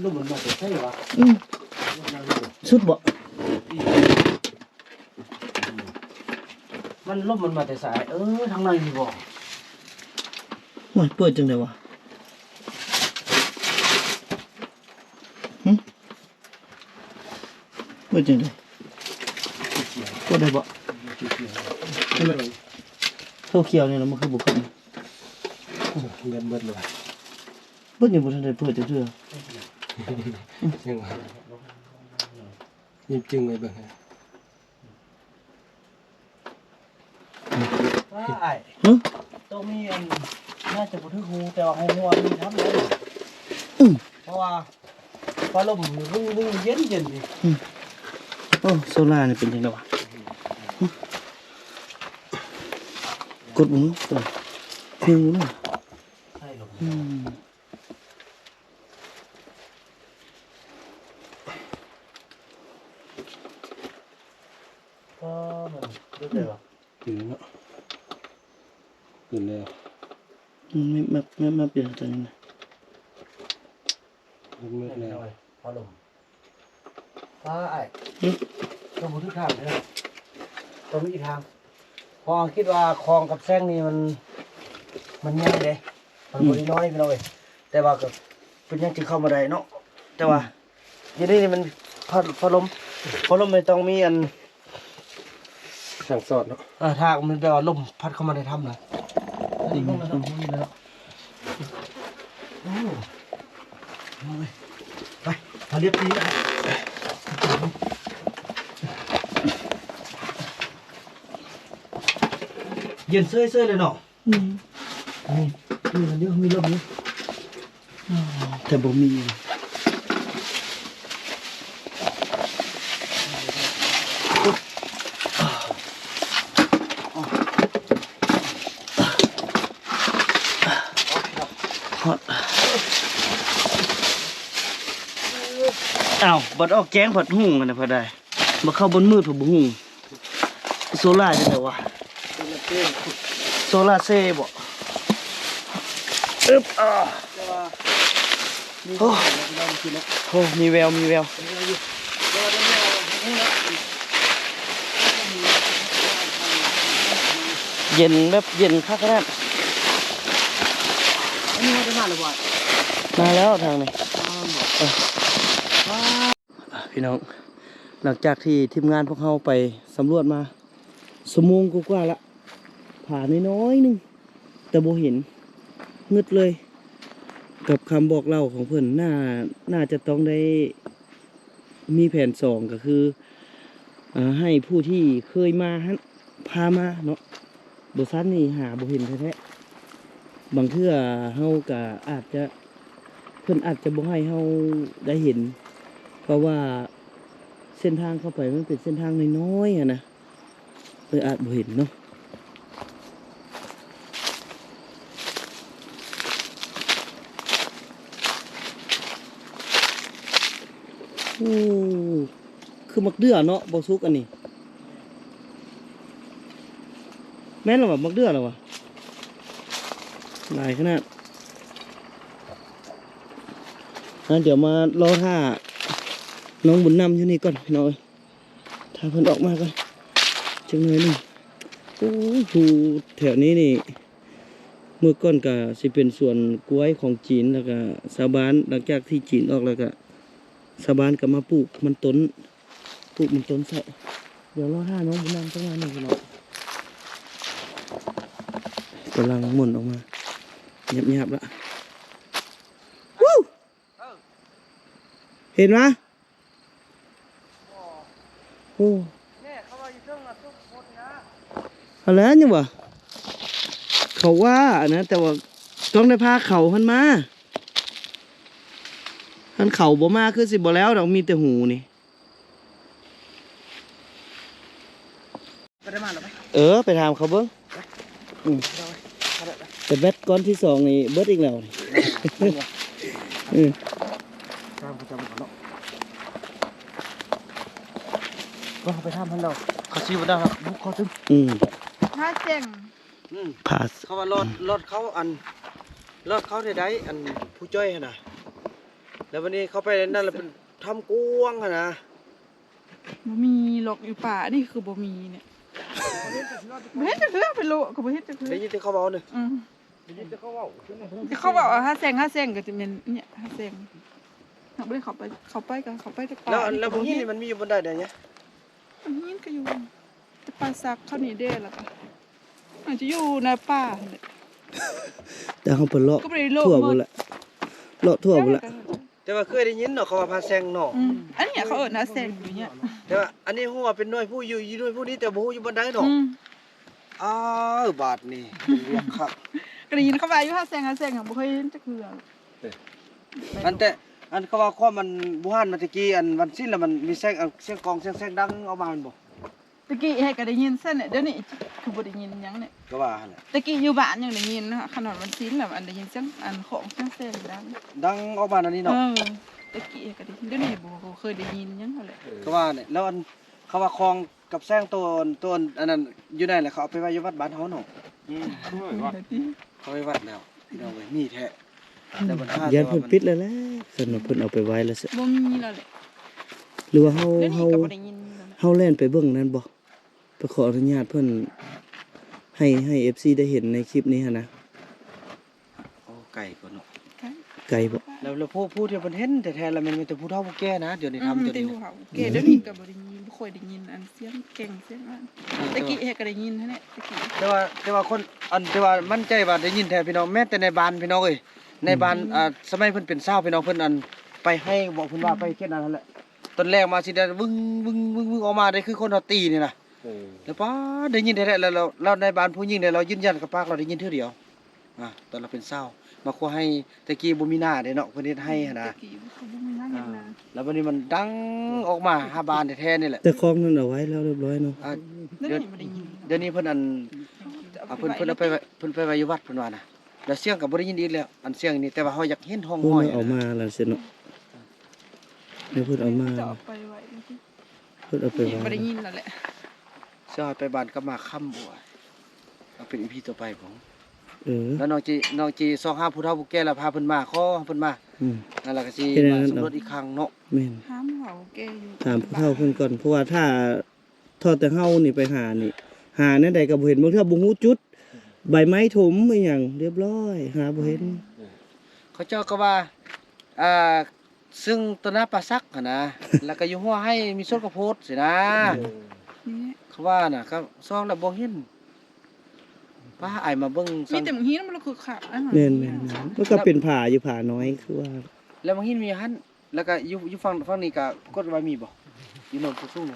ລົມມັນມາແຕ່ໃສວະ? ອືມ ສຸດບໍ່? ມັນລົມມັນມາແຕ່ໃສ? ເອີ ທາງໃນນີ້ບໍ່? ໂອ້ຍ ເປີດຈັ່ງໃດວະ? ຫຶ? ເປີດຈັ່ງໃດ? ເປີດໄດ້ບໍ່? ໂຕຂຽວນີ້ລະ ມັນຄືບໍ່ຂຶ້ນ? ເບິດ ເບິດແລ້ວ ເບິດ ຍັງບໍ່ທັນໄດ້ເປີດຈັກເທື່ອ. ຍັງວ່າ ຍິບຈຶ່ງໄວ້ເບິ່ງ. ວ່າອ້າຍ ຫຶ? ໂຕມີອັນ ໜ້າຈະບໍ່ຖືກຫູ ແຕ່ວ່າຮູ້ວ່າມີທຳເດ້. ອືມ ເພາະວ່າຟ້າລົມວຶ່ງໆ ເຢັນໆ ເດ. ອືມ ໂອ້ ໂຊລານີ້ເປັນຈັ່ງໃດວະ? ຫຶ? ກົດເບິ່ງດູ ໂອ້ ເພິ່ງເບິ່ງດູ. ອືມ ອໍ ມັນເລີກໄດ້ບໍ່? ຂຶ້ນແລ້ວເນາະ ຂຶ້ນແລ້ວ. ອືມ ແມັບໆໆ ຢູ່ຕອນນີ້ນະ ມືດໆແລ້ວ. ຟ້າລົມ ຟ້າອ້າຍ ຫຶ? ຕ້ອງບໍ່ຖືກທາງເດີ ຕ້ອງມີອີກທາງ. ເພາະຄິດວ່າຄອງກັບແຊງນີ້ມັນ ມັນໃຫຍ່ເດ້ ມັນບໍ່ໄດ້ນ້ອຍພີ່ນ້ອງເອີຍ. ແຕ່ວ່າກໍເປັນຫຍັງຈຶ່ງເຂົ້າມາໄດ້ເນາະ ແຕ່ວ່າ ອືມ ຢູ່ນີ້ມັນພັດ ພັດລົມ ພັດລົມມັນຕ້ອງມີອັນ ທາງສອດເນາະ. ເອີ ຖ້າມັນແບບວ່າລົມພັດເຂົ້າມາໃນຖ້ຳນະ ອັນນີ້ມັນ ອືມ ມັນມີແລ້ວເນາະ. ໂອ້ ເອົາເວີຍ ໄປ ພາລຽບຕີນ ເຢັນເຊີຍໆເລີຍເນາະ. ອືມ ນີ້ ນີ້ມັນຢູ່ ມີລົມຢູ່ ແຕ່ບໍ່ມີ. ຮອດ ອ້າວ ບັດອອກແຈ້ງພັດຫຸ່ງຫັ້ນນະ ພັດໄດ້. ບໍ່ເຂົ້າບ່ອນມືດ ເພິ່ນບໍ່ຫຸ່ງ. ໂຊລາຈັ່ງໃດວະ? ໂຊລາເຊບໍ່? ອຶບ ອາ ໂອ້ ມີແວວ ມີແວວ ເຢັນແບບເຢັນຄັກຂະໜາດ. ອັນນີ້ເຮົາໄດ້ມາແລ້ວບໍ່? ມາແລ້ວທາງນີ້. ເອີ ອ່ະ ພີ່ນ້ອງ ຫຼັງຈາກທີ່ທີມງານພວກເຮົາໄປສຳຫຼວດມາຊົ່ວໂມງກວ່າໆລະ ຜານ້ອຍໆໜຶ່ງ ແຕ່ບໍ່ເຫັນ ມືດເລີຍ. ກັບຄຳບອກເລົ່າຂອງເພິ່ນ ໜ້າ ໜ້າຈະຕ້ອງໄດ້ມີແຜນສອງ ກໍຄື ເອີ ໃຫ້ຜູ້ທີ່ເຄີຍມາຫັ້ນພາມາເນາະ. ບໍ່ຊັ້ນນີ້ຫາບໍ່ເຫັນແທ້ໆ. ບາງເທື່ອເຮົາກະອາດຈະ ເພິ່ນອາດຈະບໍ່ໃຫ້ເຮົາໄດ້ເຫັນ ເພາະວ່າເສັ້ນທາງເຂົ້າໄປມັນເປັນເສັ້ນທາງນ້ອຍໆຫັ້ນນະ ເລີຍອາດບໍ່ເຫັນເນາະ. ໂອ້ ຄືໝາກເດື່ອເນາະ ບໍ່ສຸກອັນນີ້. ແມ່ນລະຫວາ ໝາກເດື່ອລະຫວາ ຫຼາຍຂະໜາດ. ອ່ະ ດຽວມາລໍຖ້າ ນ້ອງບຸນນຳຢູ່ນີ້ກ່ອນພີ່ນ້ອງເອີຍ ຖ້າເພິ່ນອອກມາກ່ອນຈັກໜ້ອຍໜຶ່ງ. ໂອ້ ຢູ່ແຖວນີ້ນີ້ ເມື່ອກ່ອນກະຊິເປັນສວນກ້ວຍຂອງຈີນ ແລ້ວກະຊາວບ້ານ ຫຼັງຈາກທີ່ຈີນອອກແລ້ວກະ ຊາວບ້ານກະມາປູກມັນຕົ້ນ ປູກມັນຕົ້ນໃສ່. ດຽວລໍຖ້ານ້ອງບຸນນຳຈັກໜ້ອຍໜຶ່ງພີ່ນ້ອງ ກຳລັງໝູນອອກມາ ຫຍາບໆລະ ເຫັນມະ? ໂອ້ ຫັ້ນແຫຼະ ຍັງວ່າ ເຂົາວ່າອັນນັ້ນ ແຕ່ວ່າຕ້ອງໄດ້ພາເຂົາຫັ້ນມາ ຄັນເຂົາບໍ່ມາຄືຊິບໍ່ແລ້ວດອກ ມີແຕ່ຫູນີ້. ບໍ່ໄດ້ມາແລ້ວໄປ ເອີ ໄປຖາມເຂົາເບິ່ງ. ອືມ ແຕ່ແບັດກ້ອນທີສອງນີ້ເບິດອີກແລ້ວນີ້. ເອີ ຖາມເຂົາເຈົ້າເບິ່ງກ່ອນເນາະ ວ່າເຮົາໄປຖາມເພິ່ນແລ້ວ ເຂົາຊິບໍ່ໄດ້ບຸກເຂົ້າຕຶກ. ອືມ ພາແຊງ ອືມ ພາ ເຂົາວ່າລອດ ລອດເຂົ້າອັນ ລອດເຂົ້າໄດ້ ອັນຜູ້ຈ້ອຍຫັ້ນນະ ແລ້ວບັດນີ້ເຂົ້າໄປນັ້ນລະເປັນຖ້ຳກວ້າງຫັ້ນນະ. ບໍ່ມີຫຼອກຢູ່ປ່າ ອັນນີ້ຄືບໍ່ມີເນຍ ບໍ່ເຮັດຈັກເທື່ອ ໄປໂລະກໍບໍ່ເຮັດຈັກເທື່ອ ໄດ້ຍິນແຕ່ເຂົາເວົ້າເນາະ. ອືມ ໄດ້ຍິນແຕ່ເຂົາເວົ້າ ແຕ່ເຂົາເວົ້າຫາແຊງ ຫາແຊງກໍຈະແມ່ນເນຍ ຫາແຊງ ເຮົາບໍ່ໄດ້ເຂົ້າໄປ ເຂົ້າໄປກໍເຂົ້າໄປແຕ່ປ່າ. ແລ້ວ ແລ້ວບໍ່ຍິນນີ້ມັນມີຢູ່ບ່ອນໃດແດ່? ບໍ່ຍິນກໍຢູ່ແຕ່ປ່າສັກເຂົານີ້ເດ້ ແລ້ວກໍ ມັນຈະຢູ່ໃນປ່າຫັ້ນແຫຼະ ແຕ່ເຮົາໄປເລາະ ກໍບໍ່ໄດ້ເລາະທົ່ວພຸ້ນແຫຼະ ເລາະທົ່ວພຸ້ນແຫຼະ. ແຕ່ວ່າເຄີຍໄດ້ຍິນເນາະ ເຂົາວ່າຜາແຊງເນາະ. ອືມ ອັນນີ້ເຂົາເອີ້ນວ່າແຊງຢູ່ເນຍ ແຕ່ວ່າອັນນີ້ຮູ້ວ່າເປັນໜ່ວຍຜູ້ຢູ່ ຢູ່ໜ່ວຍຜູ້ນີ້ ແຕ່ບໍ່ຮູ້ຢູ່ບ່ອນໃດເນາະ. ອືມ ອ້າວ ບາດນີ້ເປັນວຽກຄັກ ກໍໄດ້ຍິນເຂົາວ່າຢູ່ຫາແຊງ ຫາແຊງ ຍັງບໍ່ເຄີຍເຫັນຈັກເທື່ອ. ອັນແຕ່ ອັນເຂົາວ່າຄວາມ ອັນບູຮານມາແຕ່ກີ້ ອັນວັນສິນລະມັນມີແຊງ ອັນສຽງກອງ ສຽງແຊງດັງອອກມາແມ່ນບໍ່? ຕະກີ້ເຮັດກໍໄດ້ຍິນຊັ້ນແຫຼະ ດຽວນີ້ຄືບໍ່ໄດ້ຍິນຫຍັງເນຍ. ກໍວ່າຫັ້ນແຫຼະ ຕະກີ້ຢູ່ບ້ານຍັງໄດ້ຍິນເນາະ ຂະໜາດວັນສິນລະ ອັນໄດ້ຍິນສຽງ ອັນຂອງສຽງແຊງດັງ ດັງອອກມາແນວນີ້ເນາະ. ເອີ ຕະກີ້ເຮັດກໍໄດ້ຍິນ ດຽວນີ້ບໍ່ ບໍ່ເຄີຍໄດ້ຍິນຫຍັງຫັ້ນແຫຼະ. ກໍວ່າແຫຼະ ແລ້ວອັນເຂົາວ່າຂອງກັບແຊງໂຕ ໂຕອັນນັ້ນຢູ່ໃນແຫຼະ ເຂົາເອົາໄປໄວ້ຢູ່ວັດບ້ານເຮົາເນາະ. ອືມ ເຂົາໄວ້ວັດ ເຂົາໄວ້ວັດແລ້ວ ພີ່ນ້ອງເອີຍ ມີແທ້. ອືມ ຢ້ານເພິ່ນປິດແລ້ວແຫຼະ ຄັນວ່າເພິ່ນເອົາໄປໄວ້ແລ້ວ ບໍ່ມີແລ້ວແຫຼະ. ຫຼືວ່າເຮົາ ເຮົາ ເຮົາແລ່ນໄປເບິ່ງນັ້ນບໍ່? ໄປຂໍອະນຸຍາດເພິ່ນ ໃຫ້ ໃຫ້ເອັຟຊີໄດ້ເຫັນໃນຄລິບນີ້ຫັ້ນນະ. ໂອ້ ໄກກວ່າເນາະ ໄກ ໄກບໍ່? ແລ້ວ ແລ້ວຜູ້ ຜູ້ທີ່ເພິ່ນເຫັນແທ້ໆລະແມ່ນມີແຕ່ຜູ້ເຖົ້າຜູ້ແກ່ນະ ດຽວນີ້ ອືມ ທຳຕົວນີ້ ແຕ່ຜູ້ເຖົ້າຜູ້ແກ່ ອືມ ດຽວນີ້ກໍບໍ່ໄດ້ຍິນ ບໍ່ຄ່ອຍໄດ້ຍິນອັນສຽງແກງສຽງອັນ ເອີ ຕະກີ້ເຮັດກໍໄດ້ຍິນຫັ້ນແຫຼະ ຕະກີ້ ແຕ່ວ່າ ແຕ່ວ່າຄົນ ອັນ ແຕ່ວ່າໝັ້ນໃຈວ່າໄດ້ຍິນແທ້ພີ່ນ້ອງ ແມ້ແຕ່ໃນບ້ານພີ່ນ້ອງເອີຍ ໃນບ້ານ ອືມ ອ່າ ສະໄໝເພິ່ນເປັນຊາວພີ່ນ້ອງ ເພິ່ນອັນໄປໃຫ້ບໍ ເພິ່ນວ່າໄປເຂດນັ້ນຫັ້ນແຫຼະ ຕອນແລງມາຊິໄດ້ວຶ້ງ ວຶ້ງ ວຶ້ງ ວຶ້ງອອກມາໄດ້ຄືຄົນເຮົາຕີນີ້ນະ. ເອີ ແລ້ວປ້າ ໄດ້ຍິນແທ້ໆ ແລ້ວ ແລ້ວໃນບ້ານຜູ້ຍິງເດ້ ລາວຢືນຢັນກັບປາກລາວໄດ້ຍິນເທື່ອດຽວ ອ່າ ຕອນລາວເປັນຊາວ ມາຄົວໄຮ່ ແຕ່ກີ້ບໍ່ມີນາເດ້ເນາະ ເພິ່ນເຮັດໄຮ່ຫັ້ນນະ ແຕ່ກີ້ເຂົາບໍ່ມີນາເຮັດນາ ອ່າ ແລ້ວບັດນີ້ມັນດັງອອກມາຫາບ້ານແທ້ໆນີ້ແຫຼະ ແຕ່ຄອງນັ້ນເອົາໄວ້ແລ້ວຮຽບຮ້ອຍເນາະ ອ່າ ດຽວນີ້ບໍ່ໄດ້ຍິນ ດຽວນີ້ເພິ່ນອັນ ເອົາ ເພິ່ນ ເພິ່ນເອົາໄປໄວ້ ເພິ່ນໄປໄວ້ຢູ່ວັດເພິ່ນວ່ານະ ແລ້ວສຽງກໍບໍ່ໄດ້ຍິນອີກແລ້ວ ອັນສຽງນີ້ ແຕ່ວ່າເຮົາຢາກເຫັນຮ່ອງຮອຍ ເອົາມາແລ້ວຊີ້ເນາະ ດຽວເພິ່ນເອົາມາ ເຂົາເຈົ້າເອົາໄປໄວ້ ເພິ່ນເອົາໄປວາງ ບໍ່ໄດ້ຍິນແລ້ວແຫຼະ ຊິເອົາໄປບ້ານກັບມາຄຳບໍ່ ເອົາເປັນອີພີຕໍ່ໄປບໍ່ ເອີ ແລ້ວນ້ອງຈີ ນ້ອງຈີຊອກຫາຜູ້ເຖົ້າຜູ້ແກ່ແລ້ວພາເພິ່ນມາ ຂໍເພິ່ນມາ ອືມ ແລ້ວກໍຊິມາສຳຫຼວດອີກຄັ້ງເນາະ ແມ່ນ ຖາມຜູ້ເຖົ້າຜູ້ແກ່ຢູ່ ຖາມຜູ້ເຖົ້າເພິ່ນກ່ອນ ເພາະວ່າຖ້າ ຖ້າແຕ່ເຮົານີ້ໄປຫານີ້ ຫາແນວໃດກໍບໍ່ເຫັນ ບາງເທື່ອບໍ່ຮູ້ຈຸດ ໃບໄມ້ຖົມອີ່ຫຍັງ ຮຽບຮ້ອຍ ຫາບໍ່ເຫັນ ເຂົາເຈົ້າກໍວ່າ ອ່າ ຊຶ່ງຕໍ່ໜ້າປ່າສັກຫັ້ນນະ ແລ້ວກໍຢູ່ຫົວໄຮ່ມີສວນເຂົ້າໂພດຊີ້ນະ ເອີ ເຂົາວ່ານະ ກໍສ່ອງແລ້ວບໍ່ເຫັນ ປ້າ ອ້າຍມາເບິ່ງ ມີແຕ່ໝາກຫີນມັນຄືຄັກ ແມ່ນໆ ມັນກໍເປັນຜາຢູ່ ຜານ້ອຍຄືວ່າ ແລ້ວໝາກຫີນມີຫັ້ນ ແລ້ວກໍຢູ່ ຢູ່ຝັ່ງ ຝັ່ງນີ້ກໍກົດວ່າມີບໍ່? ຢູ່ເນີນສູງໆ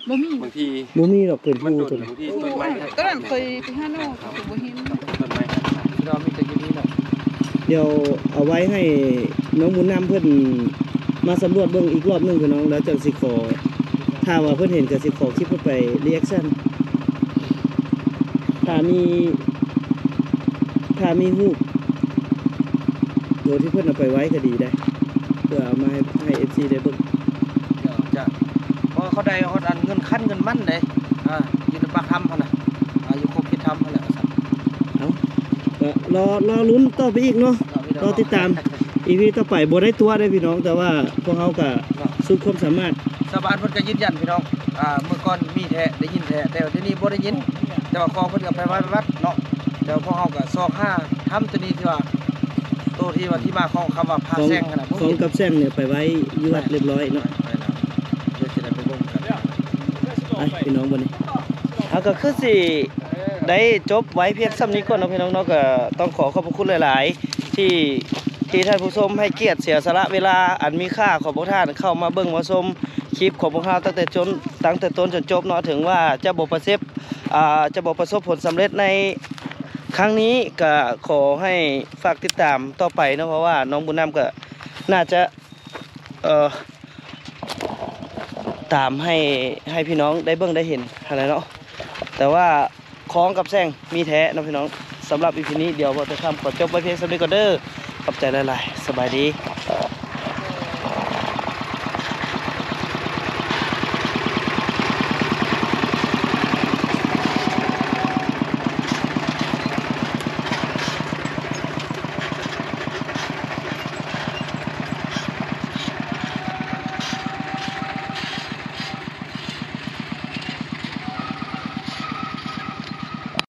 ບໍ່ມີ ບາງທີ ບໍ່ມີດອກ ເປັນພູ ບາງທີຕົ້ນໄມ້ ຕອນນັ້ນເຄີຍໄປຫານ້ອງ ກໍບໍ່ເຫັນ ຕົ້ນໄມ້ ດອກມີແຕ່ຢູ່ນີ້ເນາະ ດຽວເອົາໄວ້ໃຫ້ນ້ອງບຸນນຳເພິ່ນມາສຳຫຼວດເບິ່ງອີກລອບໜຶ່ງພີ່ນ້ອງ ແລ້ວຈັ່ງຊິຂໍ ຖ້າວ່າເພິ່ນເຫັນກໍຊິຂໍຄລິບເພິ່ນໄປຣີແອັກຊັນ ຖ້າມີ ຖ້າມີຮູບ ໂຕທີ່ເພິ່ນເອົາໄປໄວ້ກໍດີໄດ໋ ເພື່ອເອົາມາໃຫ້ ໃຫ້ເອັຟຊີໄດ້ເບິ່ງ ເຈົ້າ ເພາະວ່າເຂົາໄດ້ຮອດອັນເງິນຄັນເງິນໝັ້ນເດ້ ອ່າ ຢູ່ໃນປາກຖ້ຳຫັ້ນນະ ອ່າ ຢູ່ຂອບເຂດຖ້ຳຫັ້ນແຫຼະ ວ່າຊັ້ນ ເອົ້າ ກໍລໍ ລໍລຸ້ນຕໍ່ໄປອີກເນາະ ລໍຕິດຕາມ ອີພີຕໍ່ໄປບໍ່ໄດ້ຕົວະເດ້ພີ່ນ້ອງ ແຕ່ວ່າພວກເຮົາກະສຸດຄວາມສາມາດ. ຊາວບ້ານເພິ່ນກໍຢືນຢັນພີ່ນ້ອງ ອ່າ ເມື່ອກ່ອນມີແທ້ ໄດ້ຍິນແທ້ ແຕ່ວ່າດຽວນີ້ບໍ່ໄດ້ຍິນ ແຕ່ວ່າຂອງເພິ່ນກໍໄປໄວ້ວັດເນາະ ແຕ່ວ່າພວກເຮົາກໍຊອກຫາຖ້ຳຕົວນີ້ທີ່ວ່າ ໂຕທີ່ວ່າທີ່ມາຂອງຄຳວ່າພະແຊງຫັ້ນນະ ຂອງກັບແຊງນີ້ໄປໄວ້ຢູ່ວັດຮຽບຮ້ອຍເນາະ. ໄປແລ້ວ ດຽວຊິໄດ້ໄປເບິ່ງກັນ ໄປພີ່ນ້ອງ ບັດນີ້ເຮົາກໍຄືຊິ ໄດ້ຈົບໄວ້ພຽງສ່ຳນີ້ກ່ອນເນາະພີ່ນ້ອງເນາະ. ກໍຕ້ອງຂໍຂອບພະຄຸນຫຼາຍໆ ທີ່ ທີ່ທ່ານຜູ້ຊົມໃຫ້ກຽດເສຍສະຫຼະເວລາອັນມີຄ່າຂອງພວກທ່ານເຂົ້າມາເບິ່ງມາຊົມຄລິບຂອງພວກເຮົາຕັ້ງແຕ່ຈົນ ຕັ້ງແຕ່ຕົ້ນຈົນຈົບເນາະ. ເຖິງວ່າຈະບໍ່ປະເສັບ ອ່າ ຈະບໍ່ປະສົບຜົນສຳເລັດໃນຄັ້ງນີ້ ກໍຂໍໃຫ້ຝາກຕິດຕາມຕໍ່ໄປເນາະ ເພາະວ່ານ້ອງບຸນນຳກໍໜ້າຈະ ເອີ ຕາມໃຫ້ ໃຫ້ພີ່ນ້ອງໄດ້ເບິ່ງໄດ້ເຫັນຫັ້ນແຫຼະເນາະ. ແຕ່ວ່າຂອງກັບແຊງມີແທ້ເນາະພີ່ນ້ອງ. ສຳລັບອີພີນີ້ ດຽວບ່າວເຕີຄຳຂໍຈົບໄວ້ພຽງສ່ຳນີ້ກ່ອນເດີ. ຂອບໃຈຫຼາຍໆ ສະບາຍດີ.